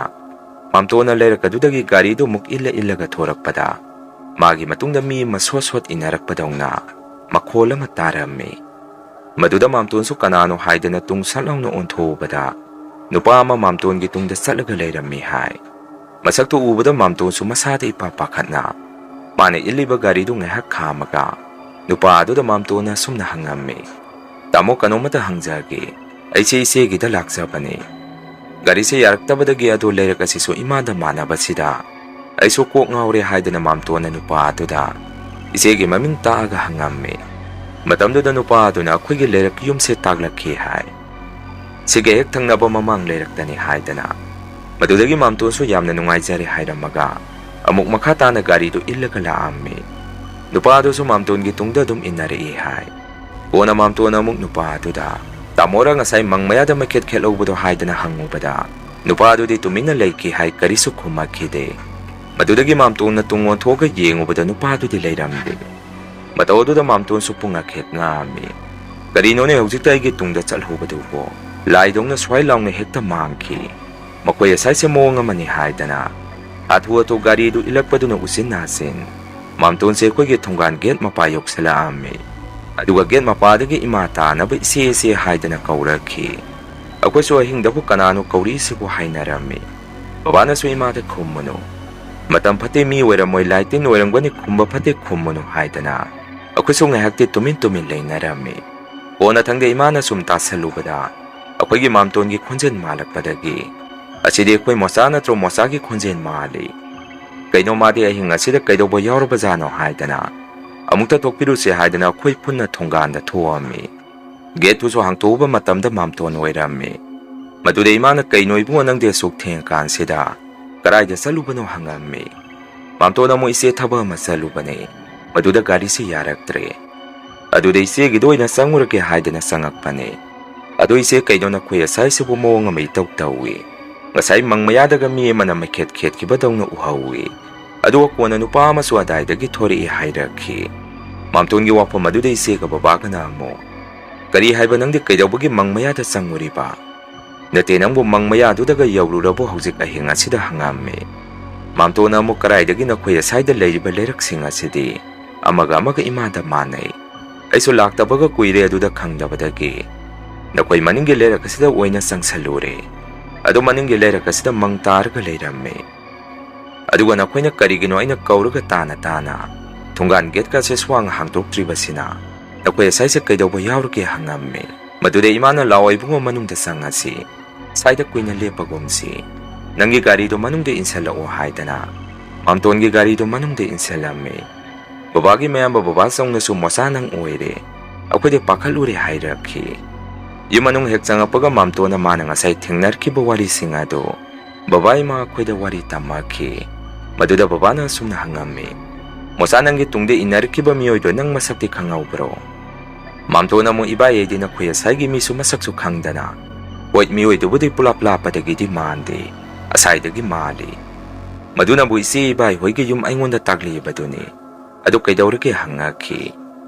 ꯃꯥꯝꯇꯣꯟꯅ ꯂꯩꯔꯛ ꯑꯗꯨꯗꯒꯤ ꯒꯥꯔꯤꯗꯨ ꯑꯃꯨꯛ ꯏꯜꯂ ꯏꯜꯂꯒ ꯊꯣꯔꯛꯄꯗ, ꯃꯥꯒꯤ ꯃꯇꯨꯡꯗ ꯃꯤ ꯑꯃ ꯁꯣꯠ ꯁꯣꯠ ꯏꯟꯅꯔꯛꯄꯗꯧꯅ ꯃꯈꯣꯜ ꯑꯃ ꯇꯥꯔꯝꯃꯤ꯫ ꯃꯗꯨꯗ ꯃꯥꯝꯇꯣꯟꯁꯨ ꯀꯅꯥꯅꯣ ꯍꯥꯏꯗꯅ ꯇꯨꯡ ꯁꯠ ꯂꯥꯎꯅ ꯑꯣꯟꯊꯣꯛꯎꯕꯗ, ꯅꯨꯄꯥ ꯑꯃ ꯃꯥꯝꯇꯣꯟꯒꯤ ꯇꯨꯡꯗ ꯆꯠꯂꯒ ꯂꯩꯔꯝꯃꯤ ꯍꯥꯏ꯫ ꯃꯁꯛꯇꯨ ꯎꯕꯗ ꯃꯥꯝꯇꯣꯟꯁꯨ ꯃꯁꯥꯗ ꯏꯄꯥ ꯄꯥꯈꯠꯅ ꯃꯥꯅ ꯏꯜꯂꯤꯕ ꯒꯥꯔꯤꯗꯨ ꯉꯥꯏꯍꯥꯛ ꯈꯥꯝꯃꯒ ꯅꯨꯄꯥ ꯑꯗꯨꯗ ꯃꯥꯝꯇꯣꯟꯅ ꯑꯁꯨꯝꯅ ꯍꯪꯉꯝꯃꯤ, "ꯇꯥꯃꯣ, ꯀꯩꯅꯣꯝꯃꯇ ꯍꯪꯖꯒꯦ꯫ ꯑꯩꯁꯦ ꯏꯆꯦꯒꯤꯗ ꯂꯥꯛꯆꯕꯅꯤ꯫ ꯒꯥꯔꯤꯁꯦ ꯌꯥꯔꯛꯇꯕꯗꯒꯤ ꯑꯗꯣ ꯂꯩꯔꯛ ꯑꯁꯤꯁꯨ ꯏꯃꯥꯟꯗ ꯃꯥꯟꯅꯕꯁꯤꯗ ꯑꯩꯁꯨ ꯀꯣꯛ ꯉꯥꯎꯔꯦ" ꯍꯥꯏꯗꯅ ꯃꯥꯝꯇꯣꯟꯅ ꯅꯨꯄꯥ ꯑꯗꯨꯗ ꯏꯆꯦꯒꯤ ꯃꯃꯤꯡ ꯇꯥꯛꯑꯒ ꯍꯪꯉꯝꯃꯤ꯫ ꯃꯇꯝꯗꯨꯗ ꯅꯨꯄꯥ ꯑꯗꯨꯅ ꯑꯩꯈꯣꯏꯒꯤ ꯂꯩꯔꯛ ꯌꯨꯝꯁꯦ ꯇꯥꯛꯂꯛꯈꯤ ꯍꯥꯏ꯫ ꯁꯤꯒ ꯍꯦꯛ ꯊꯪꯅꯕ ꯃꯃꯥꯡ ꯂꯩꯔꯛꯇꯅꯤ ꯍꯥꯏꯗꯅ ꯃꯗꯨꯗꯒꯤ ꯃꯥꯝꯇꯣꯟꯁꯨ ꯌꯥꯝꯅ ꯅꯨꯡꯉꯥꯏꯖꯔꯦ ꯍꯥꯏꯔꯝꯃꯒ ꯑꯃꯨꯛ ꯃꯈꯥ ꯇꯥꯅ ꯒꯥꯔꯤꯗꯨ ꯏꯜꯂꯒ ꯂꯥꯛꯑꯝꯃꯤ꯫ ꯅꯨꯄꯥ ꯑꯗꯨꯁꯨ ꯃꯥꯝꯇꯣꯟꯒꯤ ꯇꯨꯡꯗ ꯑꯗꯨꯝ ꯏꯟꯅꯔꯛꯏ ꯍꯥꯏ꯫ ꯀꯣꯟꯅ ꯃꯥꯝꯇꯣꯟꯅ ꯑꯃꯨꯛ ꯅꯨꯄꯥ ꯑꯗꯨꯗ, "ꯇꯥꯃꯣꯔ ꯉꯁꯥꯏ ꯃꯪ ꯃꯌꯥꯗ ꯃꯩꯈꯦꯠ ꯈꯦꯠꯍꯧꯕꯗꯣ?" ꯍꯥꯏꯗꯅ ꯍꯪꯉꯨꯕꯗ, ꯅꯨꯄꯥ ꯑꯗꯨꯗꯤ ꯇꯨꯃꯤꯟꯅ ꯂꯩꯈꯤ ꯍꯥꯏ, ꯀꯔꯤꯁꯨ ꯈꯨꯝꯃꯛꯈꯤꯗꯦ꯫ ꯃꯗꯨꯗꯒꯤ ꯃꯥꯝꯇꯣꯟꯅ ꯇꯨꯡ ꯑꯣꯟꯊꯣꯛꯑꯒ ꯌꯦꯡꯉꯨꯕꯗ ꯅꯨꯄꯥ ꯑꯗꯨꯗꯤ ꯂꯩꯔꯝꯗꯦ꯫ ꯃꯇꯧ ꯑꯗꯨꯗ ꯃꯥꯝꯇꯣꯟꯁꯨ ꯄꯨꯡꯉꯛ ꯍꯦꯛ ꯉꯛꯑꯝꯃꯤ꯫ "ꯀꯔꯤꯅꯣꯅꯦ ꯍꯧꯖꯤꯛꯇ ꯑꯩꯒꯤ ꯇꯨꯡꯗ ꯆꯠꯍꯧꯕꯗꯨꯕꯣ?" ꯂꯥꯏꯗꯧꯅ ꯁ꯭ꯋꯥꯏ ꯂꯥꯎꯅ ꯍꯦꯛꯇ ꯃꯥꯡꯈꯤ꯫ "ꯃꯈꯣꯏ ꯑꯁꯥꯏꯁꯦ ꯃꯑꯣꯡ ꯑꯃꯅꯤ" ꯍꯥꯏꯗꯅ ꯍꯥꯊꯨ ꯍꯥꯊꯨ ꯒꯥꯔꯤꯗꯨ ꯏꯜꯂꯛꯄꯗꯨꯅ ꯎꯆꯤꯟ ꯅꯥꯆꯤꯟ ꯃꯥꯝꯇꯣꯟꯁꯦ ꯑꯩꯈꯣꯏꯒꯤ ꯊꯣꯡꯒꯥꯟ ꯒꯦꯠ ꯃꯄꯥ ꯌꯧꯁꯤꯜꯂꯛꯑꯝꯃꯤ꯫ ꯑꯗꯨꯒ ꯒꯦꯠ ꯃꯄꯥꯗꯒꯤ ꯏꯃꯥ ꯇꯥꯅꯕ "ꯏꯆꯦ, ꯏꯆꯦ" ꯍꯥꯏꯗꯅ ꯀꯧꯔꯛꯈꯤ꯫ ꯑꯩꯈꯣꯏꯁꯨ ꯑꯍꯤꯡꯗꯕꯨ ꯀꯅꯥꯅꯣ ꯀꯧꯔꯛꯏꯁꯤꯕꯨ ꯍꯥꯏꯅꯔꯝꯃꯤ꯫ ꯕꯕꯥꯅꯁꯨ ꯏꯃꯥꯗ ꯈꯨꯝꯃꯨꯅꯨ, "ꯃꯇꯝ ꯐꯠꯇꯦ, ꯃꯤ ꯑꯣꯏꯔꯝꯃꯣꯏ, ꯂꯥꯏ ꯇꯤꯟ ꯑꯣꯏꯔꯝꯒꯅꯤ, ꯈꯨꯝꯕ ꯐꯠꯇꯦ, ꯈꯨꯝꯃꯨꯅꯨ" ꯍꯥꯏꯗꯅ ꯑꯩꯈꯣꯏꯁꯨ ꯉꯥꯏꯍꯥꯛꯇꯤ ꯇꯨꯃꯤꯟ ꯇꯨꯃꯤꯟ ꯂꯩꯅꯔꯝꯃꯤ꯫ ꯀꯣꯟꯅꯊꯪꯗ ꯏꯃꯥꯅ ꯁꯨꯝ ꯇꯥꯁꯜꯂꯨꯕꯗ ꯑꯩꯈꯣꯏꯒꯤ ꯃꯥꯝꯇꯣꯟꯒꯤ ꯈꯣꯟꯖꯦꯜ ꯃꯥꯜꯂꯛꯄꯗꯒꯤ, "ꯑꯁꯤꯗꯤ ꯑꯩꯈꯣꯏ ꯃꯣꯆꯥ ꯅꯠꯇ꯭ꯔꯣ? ꯃꯣꯆꯥꯒꯤ ꯈꯣꯟꯖꯦꯜ ꯃꯥꯜꯂꯤ꯫ ꯀꯩꯅꯣ ꯃꯥꯗꯤ ꯑꯍꯤꯡ ꯑꯁꯤꯗ ꯀꯩꯗꯧꯕ ꯌꯥꯎꯔꯕꯖꯥꯠꯅꯣ?" ꯍꯥꯏꯗꯅ ꯑꯃꯨꯛꯇ ꯊꯣꯛꯄꯤꯔꯨꯁꯦ ꯍꯥꯏꯗꯅ ꯑꯩꯈꯣꯏ ꯄꯨꯟꯅ ꯊꯣꯡꯒꯥꯟꯗ ꯊꯣꯛꯑꯝꯃꯤ꯫ ꯒꯦꯠꯇꯨꯁꯨ ꯍꯥꯡꯇꯣꯛꯎꯕ ꯃꯇꯝꯗ ꯃꯥꯝꯇꯣꯟ ꯑꯣꯏꯔꯝꯃꯤ꯫ ꯃꯗꯨꯗ ꯏꯃꯥꯅ, "ꯀꯩꯅꯣ ꯏꯕꯨꯡꯉꯣ, ꯅꯪꯗꯤ ꯑꯁꯨꯛ ꯊꯦꯡꯉꯀꯥꯟꯁꯤꯗ ꯀꯗꯥꯏꯗ ꯆꯠꯂꯨꯕꯅꯣ?" ꯍꯪꯉꯝꯃꯤ꯫ ꯃꯥꯝꯇꯣꯟ ꯑꯃꯨꯛ, "ꯏꯆꯦ, ꯊꯕꯛ ꯑꯃ ꯆꯠꯂꯨꯕꯅꯦ, ꯃꯗꯨꯗ ꯒꯥꯔꯤꯁꯤ ꯌꯥꯔꯛꯇ꯭ꯔꯦ꯫ ꯑꯗꯨꯗ ꯏꯆꯦꯒꯤꯗ ꯑꯣꯏꯅ ꯆꯪꯉꯨꯔꯒꯦ ꯍꯥꯏꯗꯅ ꯆꯪꯉꯛꯄꯅꯦ꯫ ꯑꯗꯣ ꯏꯆꯦ, ꯀꯩꯅꯣ ꯅꯈꯣꯏ ꯑꯁꯥꯏꯁꯤꯕꯨ ꯃꯑꯣꯡ ꯑꯃ ꯏꯇꯧ ꯇꯧꯏ? ꯉꯁꯥꯏ ꯃꯪ ꯃꯌꯥꯗꯒ ꯃꯤ ꯑꯃꯅ ꯃꯩꯈꯦꯠ ꯈꯦꯠꯈꯤꯕꯗꯧꯅ ꯎꯍꯧꯏ꯫ ꯑꯗꯨꯒ ꯀꯣꯟꯅ ꯅꯨꯄꯥ ꯑꯃꯁꯨ ꯑꯗꯥꯏꯗꯒꯤ ꯊꯣꯔꯛꯏ" ꯍꯥꯏꯔꯛꯈꯤ꯫ ꯃꯥꯝꯇꯣꯟꯒꯤ ꯋꯥꯐꯝ ꯑꯗꯨꯗ ꯏꯆꯦꯒ ꯕꯕꯥꯒꯅ ꯑꯃꯨꯛ, "ꯀꯔꯤ ꯍꯥꯏꯕ, ꯅꯪꯗꯤ ꯀꯩꯗꯧꯕꯒꯤ ꯃꯪ ꯃꯌꯥꯗ ꯆꯪꯉꯨꯔꯤꯕ? ꯅꯠꯇꯦ, ꯅꯪꯕꯨ ꯃꯪ ꯃꯌꯥꯗꯨꯗꯒ ꯌꯧꯔꯨꯔꯕꯣ ꯍꯧꯖꯤꯛ ꯑꯍꯤꯡ ꯑꯁꯤꯗ?" ꯍꯪꯉꯝꯃꯤ꯫ ꯃꯥꯝꯇꯣꯟꯅ ꯑꯃꯨꯛ, "ꯀꯗꯥꯏꯗꯒꯤ, ꯅꯈꯣꯏ ꯑꯁꯥꯏꯗ ꯂꯩꯔꯤꯕ ꯂꯩꯔꯛꯁꯤꯡ ꯑꯁꯤꯗꯤ ꯑꯃꯒ ꯑꯃꯒ ꯏꯃꯥꯟꯗ ꯃꯥꯟꯅꯩ꯫ ꯑꯩꯁꯨ ꯂꯥꯛꯇꯕꯒ ꯀꯨꯏꯔꯦ, ꯑꯗꯨꯗ ꯈꯪꯗꯕꯗꯒꯤ ꯅꯈꯣꯏ ꯃꯅꯤꯡꯒꯤ ꯂꯩꯔꯛ ꯑꯁꯤꯗ ꯑꯣꯏꯅ ꯆꯪꯁꯜꯂꯨꯔꯦ꯫ ꯑꯗꯨ ꯃꯅꯤꯡꯒꯤ ꯂꯩꯔꯛ ꯑꯁꯤꯗ ꯃꯪ ꯇꯥꯔꯒ ꯂꯩꯔꯝꯃꯦ꯫ ꯑꯗꯨꯒ ꯅꯈꯣꯏꯅ ꯀꯔꯤꯒꯤꯅꯣ ꯑꯩꯅ ꯀꯧꯔꯒ ꯇꯥꯅ ꯇꯥꯅ ꯊꯣꯡꯒꯥꯟ ꯒꯦꯠꯀꯁꯦ ꯁ꯭ꯋꯥꯡ ꯍꯥꯡꯗꯣꯛꯇ꯭ꯔꯤꯕꯁꯤꯅ? ꯅꯈꯣꯏ ꯑꯁꯥꯏꯁꯦ ꯀꯩꯗꯧꯕ ꯌꯥꯎꯔꯒꯦ?" ꯍꯪꯉꯝꯃꯤ꯫ ꯃꯗꯨꯗ ꯏꯃꯥꯅ, "ꯂꯥꯛꯑꯣ ꯏꯕꯨꯡꯉꯣ, ꯃꯅꯨꯡꯗ ꯆꯪꯉꯁꯤ꯫ ꯁ꯭ꯋꯥꯏꯗ ꯀꯨꯏꯅ ꯂꯦꯞꯄꯒꯨꯝꯁꯤ꯫ ꯅꯪꯒꯤ ꯒꯥꯔꯤꯗꯣ ꯃꯅꯨꯡꯗ ꯏꯟꯁꯜꯂꯛꯑꯣ" ꯍꯥꯏꯗꯅ ꯃꯥꯝꯇꯣꯟꯒꯤ ꯒꯥꯔꯤꯗꯣ ꯃꯅꯨꯡꯗ ꯏꯟꯁꯜꯂꯝꯃꯤ꯫ ꯕꯕꯥꯒꯤ ꯃꯌꯥꯝꯕ ꯕꯕꯥ ꯆꯧꯅꯁꯨ, "ꯃꯣꯆꯥ, ꯅꯪ ꯑꯣꯏꯔꯦ, ꯑꯩꯈꯣꯏꯗꯤ ꯄꯥꯈꯠꯂꯨꯔꯦ" ꯍꯥꯏꯔꯛꯈꯤ꯫ ꯌꯨꯝ ꯃꯅꯨꯡ ꯍꯦꯛ ꯆꯪꯉꯛꯄꯒ ꯃꯥꯝꯇꯣꯟꯅ ꯃꯥꯅ ꯉꯁꯥꯏ ꯊꯦꯡꯅꯔꯛꯈꯤꯕ ꯋꯥꯔꯤꯁꯤꯡ ꯑꯗꯨ ꯕꯕꯥ ꯏꯃꯥ ꯑꯩꯈꯣꯏꯗ ꯋꯥꯔꯤ ꯇꯝꯃꯛꯈꯤ꯫ ꯃꯗꯨꯗ ꯕꯕꯥꯅ ꯑꯁꯨꯝꯅ ꯍꯪꯉꯝꯃꯤ, "ꯃꯣꯆꯥ, ꯅꯪꯒꯤ ꯇꯨꯡꯗ ꯏꯟꯅꯔꯛꯈꯤꯕ ꯃꯤꯑꯣꯏꯗꯣ ꯅꯪ ꯃꯁꯛꯇꯤ ꯈꯪꯍꯧꯕ꯭ꯔꯣ?" ꯃꯥꯝꯇꯣꯟ ꯑꯃꯨꯛ, "ꯏꯕꯥꯏ, ꯑꯩꯗꯤ ꯅꯈꯣꯏ ꯑꯁꯥꯏꯒꯤ ꯃꯤꯁꯨ ꯃꯁꯛꯁꯨ ꯈꯪꯗꯅ꯫ ꯍꯣꯏ, ꯃꯤꯑꯣꯏꯗꯨꯕꯨꯗꯤ ꯄꯨꯂꯞ ꯂꯥꯞꯄꯗꯒꯤꯗꯤ ꯃꯥꯟꯗꯦ, ꯑꯁꯥꯏꯗꯒꯤ ꯃꯥꯜꯂꯤ꯫ ꯃꯗꯨꯅꯕꯨ ꯏꯆꯦ ꯏꯕꯥꯏ ꯍꯣꯏꯒꯤ ꯌꯨꯝ ꯑꯩꯉꯣꯟꯗ ꯇꯥꯛꯂꯤꯕꯗꯨꯅꯤ꯫ ꯑꯗꯨ ꯀꯩꯗꯧꯔꯒꯦ?" ꯍꯪꯉꯛꯈꯤ꯫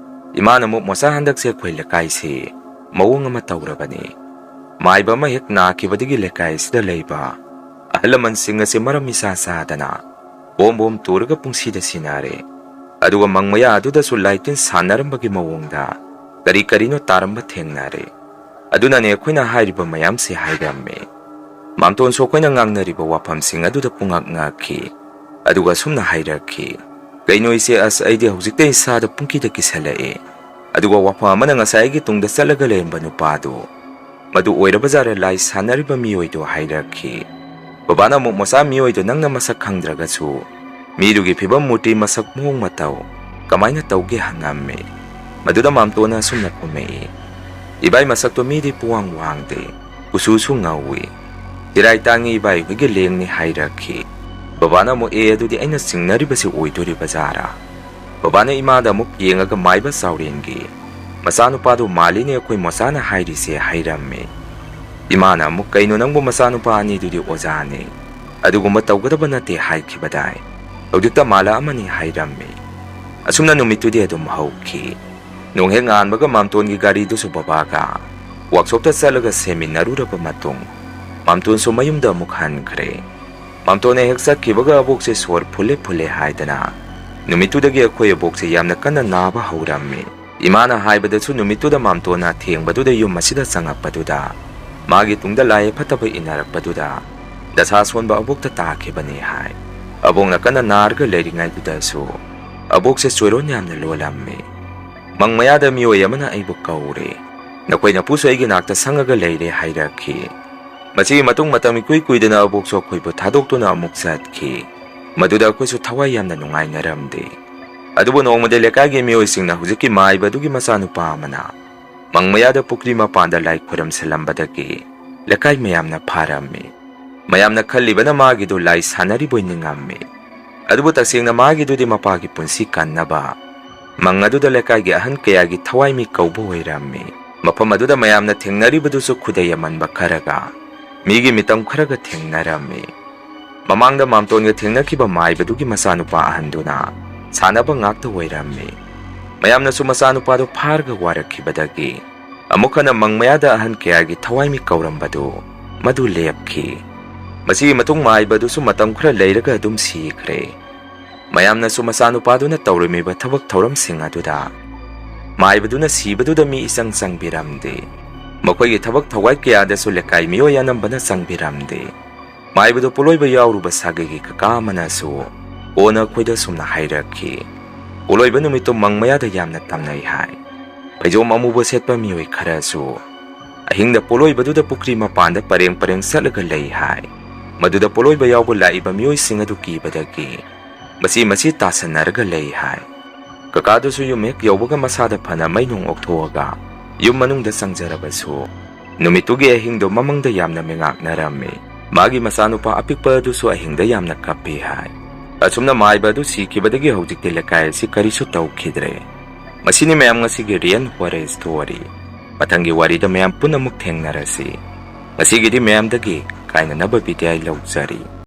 ꯏꯃꯥꯅ ꯑꯃꯨꯛ, "ꯃꯣꯆꯥ, ꯍꯟꯗꯛꯁꯦ ꯑꯩꯈꯣꯏ ꯂꯩꯀꯥꯏꯁꯤ ꯃꯑꯣꯡ ꯑꯃ ꯇꯧꯔꯕꯅꯤ꯫ ꯃꯥꯏꯕ ꯑꯃ ꯍꯦꯛ ꯅꯥꯈꯤꯕꯗꯒꯤ ꯂꯩꯀꯥꯏ ꯑꯁꯤꯗ ꯂꯩꯕ ꯑꯍꯜ ꯂꯃꯟꯁꯤꯡ ꯑꯁꯤ ꯃꯔꯝ ꯏꯆꯥ ꯆꯥꯗꯅ ꯕꯣꯝ ꯕꯣꯝ ꯇꯨꯔꯒ ꯄꯨꯡꯁꯤꯗ ꯁꯤꯅꯔꯦ꯫ ꯑꯗꯨꯒ ꯃꯪ ꯃꯌꯥ ꯑꯗꯨꯗꯁꯨ ꯂꯥꯏꯇꯤꯟ ꯁꯥꯟꯅꯔꯝꯕꯒꯤ ꯃꯑꯣꯡꯗ ꯀꯔꯤ ꯀꯔꯤꯅꯣ ꯇꯥꯔꯝꯕ ꯊꯦꯡꯅꯔꯦ꯫ ꯑꯗꯨꯅꯅꯦ ꯑꯩꯈꯣꯏꯅ ꯍꯥꯏꯔꯤꯕ ꯃꯌꯥꯝꯁꯦ", ꯍꯥꯏꯔꯝꯃꯤ꯫ ꯃꯥꯝꯇꯣꯟꯁꯨ ꯑꯩꯈꯣꯏꯅ ꯉꯥꯡꯅꯔꯤꯕ ꯋꯥꯐꯝꯁꯤꯡ ꯑꯗꯨꯗ ꯄꯨꯡꯉꯛ ꯉꯛꯈꯤ꯫ ꯑꯗꯨꯒ ꯑꯁꯨꯝꯅ ꯍꯥꯏꯔꯛꯈꯤ, "ꯀꯩꯅꯣ ꯏꯆꯦ, ꯑꯁ, ꯑꯩꯗꯤ ꯍꯧꯖꯤꯛꯇ ꯏꯁꯥꯗ ꯄꯨꯡꯀꯤꯗ ꯀꯤꯁꯜꯂꯛꯑꯦ꯫ ꯑꯗꯨꯒ ꯋꯥꯐꯝ ꯑꯃꯅ, ꯉꯁꯥꯏ ꯑꯩꯒꯤ ꯇꯨꯡꯗ ꯆꯠꯂꯒ ꯂꯩꯔꯝꯕ ꯅꯨꯄꯥꯗꯨ, ꯃꯗꯨ ꯑꯣꯏꯔꯕ ꯖꯥꯠꯔ ꯂꯥꯏ ꯁꯥꯟꯅꯔꯤꯕ ꯃꯤꯑꯣꯏꯗꯨ?" ꯍꯥꯏꯔꯛꯈꯤ꯫ ꯕꯕꯥꯅ ꯑꯃꯨꯛ, "ꯃꯣꯆꯥ, ꯃꯤꯑꯣꯏꯗꯨ ꯅꯪꯅ ꯃꯁꯛ ꯈꯪꯗ꯭ꯔꯒꯁꯨ ꯃꯤꯗꯨꯒꯤ ꯐꯤꯕꯝ, ꯃꯨꯔꯇꯤ, ꯃꯁꯛ, ꯃꯑꯣꯡ ꯃꯇꯧ ꯀꯃꯥꯏꯅ ꯇꯧꯒꯦ?" ꯍꯪꯉꯝꯃꯤ꯫ ꯃꯗꯨꯗ ꯃꯥꯝꯇꯣꯟꯅ ꯑꯁꯨꯝꯅ ꯈꯨꯝꯃꯛꯏ, "ꯏꯕꯥꯏ, ꯃꯁꯛꯇꯣ ꯃꯤꯗꯤ ꯄꯨꯋꯥꯡ ꯋꯥꯡꯗꯦ, ꯀꯨꯆꯨꯁꯨ ꯉꯧꯏ꯫ ꯆꯤꯔꯥꯏ ꯇꯥꯡꯉꯤ, ꯏꯕꯥꯏ ꯍꯣꯏꯒꯤ ꯂꯦꯡꯅꯤ", ꯍꯥꯏꯔꯛꯈꯤ꯫ ꯕꯕꯥꯅ ꯑꯃꯨꯛ, "ꯑꯦ, ꯑꯗꯨꯗꯤ ꯑꯩꯅ ꯆꯤꯡꯅꯔꯤꯕꯁꯤ ꯑꯣꯏꯗꯣꯔꯤꯕ ꯖꯥꯔꯥ?" ꯕꯕꯥꯅ ꯏꯃꯥꯗ ꯑꯃꯨꯛ ꯌꯦꯡꯉꯒ, "ꯃꯥꯏꯕ ꯆꯥꯎꯔꯦꯟꯒꯤ ꯃꯆꯥꯅꯨꯄꯥꯗꯨ ꯃꯥꯜꯂꯤꯅꯦ ꯑꯩꯈꯣꯏ ꯃꯣꯆꯥꯅ ꯍꯥꯏꯔꯤꯁꯦ", ꯍꯥꯏꯔꯝꯃꯤ꯫ ꯏꯃꯥꯅ ꯑꯃꯨꯛ, "ꯀꯩꯅꯣ ꯅꯪꯕꯨ, ꯃꯆꯥꯅꯨꯄꯥ ꯑꯅꯤꯗꯨꯗꯤ ꯑꯣꯖꯥꯅꯤ, ꯑꯗꯨꯒꯨꯝꯕ ꯇꯧꯒꯗꯕ ꯅꯠꯇꯦ ꯍꯥꯏꯈꯤꯕꯗꯥꯏ? ꯍꯧꯖꯤꯛꯇ ꯃꯥꯜꯂꯛꯑꯃꯅꯤ", ꯍꯥꯏꯔꯝꯃꯤ꯫ ꯑꯁꯨꯝꯅ ꯅꯨꯃꯤꯠꯇꯨꯗꯤ ꯑꯗꯨꯝ ꯍꯧꯈꯤ꯫ ꯅꯣꯡ ꯍꯦꯛ ꯉꯥꯟꯕꯒ ꯃꯥꯝꯇꯣꯟꯒꯤ ꯒꯥꯔꯤꯗꯨꯁꯨ ꯕꯕꯥꯒ ꯋꯥꯛꯁꯣꯞꯇ ꯆꯠꯂꯒ ꯁꯦꯝꯃꯤꯟꯅꯔꯨꯔꯕ ꯃꯇꯨꯡ, ꯃꯥꯝꯇꯣꯟꯁꯨ ꯃꯌꯨꯝꯗ ꯑꯃꯨꯛ ꯍꯟꯈ꯭ꯔꯦ꯫ ꯃꯥꯝꯇꯣꯟꯅ ꯍꯦꯛ ꯆꯠꯈꯤꯕꯒ ꯑꯕꯣꯛꯁꯦ ꯁꯣꯔ ꯐꯨꯜꯂꯦ ꯐꯨꯜꯂꯦ ꯍꯥꯏꯗꯅ ꯅꯨꯃꯤꯠꯇꯨꯗꯒꯤ ꯑꯩꯈꯣꯏ ꯑꯕꯣꯛꯁꯦ ꯌꯥꯝꯅ ꯀꯟꯅ ꯅꯥꯕ ꯍꯧꯔꯝꯃꯤ꯫ ꯏꯃꯥꯅ ꯍꯥꯏꯕꯗꯁꯨ, ꯅꯨꯃꯤꯠꯇꯨꯗ ꯃꯥꯝꯇꯣꯟꯅ ꯊꯦꯡꯕꯗꯨꯗ ꯌꯨꯝ ꯑꯁꯤꯗ ꯆꯪꯉꯛꯄꯗꯨꯗ ꯃꯥꯒꯤ ꯇꯨꯡꯗ ꯂꯥꯏ ꯐꯠꯇꯕ ꯏꯟꯅꯔꯛꯄꯗꯨꯗ ꯗꯁꯥ ꯁꯣꯟꯕ ꯑꯕꯣꯛꯇ ꯇꯥꯈꯤꯕꯅꯤ ꯍꯥꯏ꯫ ꯑꯕꯣꯛꯅ ꯀꯟꯅ ꯅꯥꯔꯒ ꯂꯩꯔꯤꯉꯩꯗꯨꯗꯁꯨ ꯑꯕꯣꯛꯁꯦ ꯆꯣꯏꯔꯣꯟ ꯌꯥꯝꯅ ꯂꯣꯜꯂꯝꯃꯤ꯫ ꯃꯪ ꯃꯌꯥꯗ ꯃꯤꯑꯣꯏ ꯑꯃꯅ ꯑꯩꯕꯨ ꯀꯧꯔꯦ꯫ "ꯅꯈꯣꯏ ꯅꯄꯨꯁꯨ ꯑꯩꯒꯤ ꯅꯥꯛꯇ ꯁꯪꯉꯒ ꯂꯩꯔꯦ" ꯍꯥꯏꯔꯛꯈꯤ꯫ ꯃꯁꯤꯒꯤ ꯃꯇꯨꯡ ꯃꯇꯝ ꯏꯀꯨꯏ ꯀꯨꯏꯗꯅ ꯑꯕꯣꯛꯁꯨ ꯑꯩꯈꯣꯏꯕꯨ ꯊꯥꯗꯣꯛꯇꯨꯅ ꯑꯃꯨꯛ ꯆꯠꯈꯤ꯫ ꯃꯗꯨꯗ ꯑꯩꯈꯣꯏꯁꯨ ꯊꯋꯥꯏ ꯌꯥꯝꯅ ꯅꯨꯡꯉꯥꯏꯅꯔꯝꯗꯦ꯫ ꯑꯗꯨꯕꯨ ꯅꯣꯡꯃꯗꯤ ꯂꯩꯀꯥꯏꯒꯤ ꯃꯤꯑꯣꯏꯁꯤꯡꯅ ꯍꯧꯖꯤꯛꯀꯤ ꯃꯥꯏꯕ ꯑꯗꯨꯒꯤ ꯃꯆꯥꯅꯨꯄꯥ ꯑꯃꯅ ꯃꯪ ꯃꯌꯥꯗ ꯄꯨꯈ꯭ꯔꯤ ꯃꯄꯥꯟꯗ ꯂꯥꯏ ꯈꯣꯏꯔꯝꯁꯤꯜꯂꯝꯕꯗꯒꯤ ꯂꯩꯀꯥꯏ ꯃꯌꯥꯝꯅ ꯐꯥꯔꯝꯃꯤ꯫ ꯃꯌꯥꯝꯅ ꯈꯜꯂꯤꯕꯅ ꯃꯥꯒꯤꯗꯨ ꯂꯥꯏ ꯁꯥꯟꯅꯔꯤꯕꯣꯏ ꯅꯤꯡꯉꯝꯃꯤ꯫ ꯑꯗꯨꯕꯨ ꯇꯁꯦꯡꯅ ꯃꯥꯒꯤꯗꯨꯗꯤ ꯃꯄꯥꯒꯤ ꯄꯨꯟꯁꯤ ꯀꯟꯅꯕ ꯃꯪ ꯑꯗꯨꯗ ꯂꯩꯀꯥꯏꯒꯤ ꯑꯍꯟ ꯀꯌꯥꯒꯤ ꯊꯋꯥꯏ ꯃꯤ ꯀꯧꯕ ꯑꯣꯏꯔꯝꯃꯤ꯫ ꯃꯐꯝ ꯑꯗꯨꯗ ꯃꯌꯥꯝꯅ ꯊꯦꯡꯅꯔꯤꯕꯗꯨꯁꯨ ꯈꯨꯗꯩ ꯑꯃꯟꯕ ꯈꯔꯒ ꯃꯤꯒꯤ ꯃꯤꯇꯝ ꯈꯔꯒ ꯊꯦꯡꯅꯔꯝꯃꯤ꯫ ꯃꯃꯥꯡꯗ ꯃꯥꯝꯇꯣꯟꯒ ꯊꯦꯡꯅꯈꯤꯕ ꯃꯥꯏꯕꯗꯨꯒꯤ ꯃꯆꯥꯅꯨꯄꯥ ꯑꯍꯟꯗꯨꯅ ꯁꯥꯟꯅꯕ ꯉꯥꯛꯇ ꯑꯣꯏꯔꯝꯃꯤ꯫ ꯃꯌꯥꯝꯅꯁꯨ ꯃꯆꯥꯅꯨꯄꯥꯗꯨ ꯐꯥꯔꯒ ꯋꯥꯔꯛꯈꯤꯕꯗꯒꯤ ꯑꯃꯨꯛ ꯍꯟꯅ ꯃꯪ ꯃꯌꯥꯗ ꯑꯍꯟ ꯀꯌꯥꯒꯤ ꯊꯋꯥꯏ ꯃꯤ ꯀꯧꯔꯝꯕꯗꯨ ꯃꯗꯨ ꯂꯦꯞꯈꯤ꯫ ꯃꯁꯤꯒꯤ ꯃꯇꯨꯡ ꯃꯥꯏꯕꯗꯨꯁꯨ ꯃꯇꯝ ꯈꯔ ꯂꯩꯔꯒ ꯑꯗꯨꯝ ꯁꯤꯈ꯭ꯔꯦ꯫ ꯃꯌꯥꯝꯅꯁꯨ ꯃꯆꯥꯅꯨꯄꯥꯗꯨꯅ ꯇꯧꯔꯝꯃꯤꯕ ꯊꯕꯛ ꯊꯧꯔꯝꯁꯤꯡ ꯑꯗꯨꯗ ꯃꯥꯏꯕꯗꯨꯅ ꯁꯤꯕꯗꯨꯗ ꯃꯤ ꯏꯆꯪ ꯆꯪꯕꯤꯔꯝꯗꯦ꯫ ꯃꯈꯣꯏꯒꯤ ꯊꯕꯛ ꯊꯧꯋꯥꯏ ꯀꯌꯥꯗꯁꯨ ꯂꯩꯀꯥꯏ ꯃꯤꯑꯣꯏ ꯑꯅꯝꯕꯅ ꯆꯪꯕꯤꯔꯝꯗꯦ꯫ ꯃꯥꯏꯕꯗꯨ ꯄꯣꯠꯂꯣꯏꯕ ꯌꯥꯎꯔꯨꯕ ꯁꯥꯒꯩꯒꯤ ꯀꯀꯥ ꯑꯃꯅꯁꯨ ꯀꯣꯟꯅ ꯑꯩꯈꯣꯏꯗ ꯑꯁꯨꯝꯅ ꯍꯥꯏꯔꯛꯈꯤ, "ꯄꯣꯠꯂꯣꯏꯕ ꯅꯨꯃꯤꯠꯇꯨ ꯃꯪ ꯃꯌꯥꯗ ꯌꯥꯝꯅ ꯇꯝꯅꯩ ꯍꯥꯏ꯫ ꯐꯩꯖꯣꯝ ꯑꯃꯨꯕ ꯁꯦꯠꯄ ꯃꯤꯑꯣꯏ ꯈꯔꯁꯨ ꯑꯍꯤꯡꯗ ꯄꯣꯠꯂꯣꯏꯕꯗꯨꯗ ꯄꯨꯈ꯭ꯔꯤ ꯃꯄꯥꯟꯗ ꯄꯔꯦꯡ ꯄꯔꯦꯡ ꯆꯠꯂꯒ ꯂꯩ ꯍꯥꯏ꯫ ꯃꯗꯨꯗ ꯄꯣꯠꯂꯣꯏꯕ ꯌꯥꯎꯕ ꯂꯥꯛꯏꯕ ꯃꯤꯑꯣꯏꯁꯤꯡ ꯑꯗꯨ ꯀꯤꯕꯗꯒꯤ ꯃꯆꯤ ꯃꯆꯤ ꯇꯥꯁꯟꯅꯔꯒ ꯂꯩ ꯍꯥꯏ꯫ ꯀꯀꯥꯗꯨꯁꯨ ꯌꯨꯝ ꯍꯦꯛ ꯌꯧꯕꯒ ꯃꯁꯥꯗ ꯐꯅ ꯃꯩ ꯅꯨꯡ ꯑꯣꯛꯊꯣꯛꯑꯒ ꯌꯨꯝ ꯃꯅꯨꯡꯗ ꯆꯪꯖꯔꯕꯁꯨ, ꯅꯨꯃꯤꯠꯇꯨꯒꯤ ꯑꯍꯤꯡꯗꯣ ꯃꯃꯪꯗ ꯌꯥꯝꯅ ꯃꯤꯉꯥꯛꯅꯔꯝꯃꯤ꯫ ꯃꯥꯒꯤ ꯃꯆꯥꯅꯨꯄꯥ ꯑꯄꯤꯛꯄ ꯑꯗꯨꯁꯨ ꯑꯍꯤꯡꯗ ꯌꯥꯝꯅ ꯀꯞꯄꯤ ꯍꯥꯏ꯫ ꯑꯁꯨꯝꯅ ꯃꯥꯏꯕ ꯑꯗꯨ ꯁꯤꯈꯤꯕꯗꯒꯤ ꯍꯧꯖꯤꯛꯇꯤ ꯂꯩꯀꯥꯏ ꯑꯁꯤ ꯀꯔꯤꯁꯨ ꯇꯧꯈꯤꯗ꯭ꯔꯦ꯫ ꯃꯁꯤꯅꯤ ꯃꯌꯥꯝ ꯉꯁꯤꯒꯤ ꯔꯤꯌꯦꯜ ꯍꯣꯔꯔ ꯁ꯭ꯇꯣꯔꯤ꯫ ꯃꯊꯪꯒꯤ ꯋꯥꯔꯤꯗ ꯃꯌꯥꯝ ꯄꯨꯟꯅ ꯑꯃꯨꯛ ꯊꯦꯡꯅꯔꯁꯤ꯫ ꯉꯁꯤꯒꯤꯗꯤ ꯃꯌꯥꯝꯗꯒꯤ ꯀꯥꯏꯅꯅꯕ ꯕꯤꯗꯥꯏ ꯂꯧꯖꯔꯤ꯫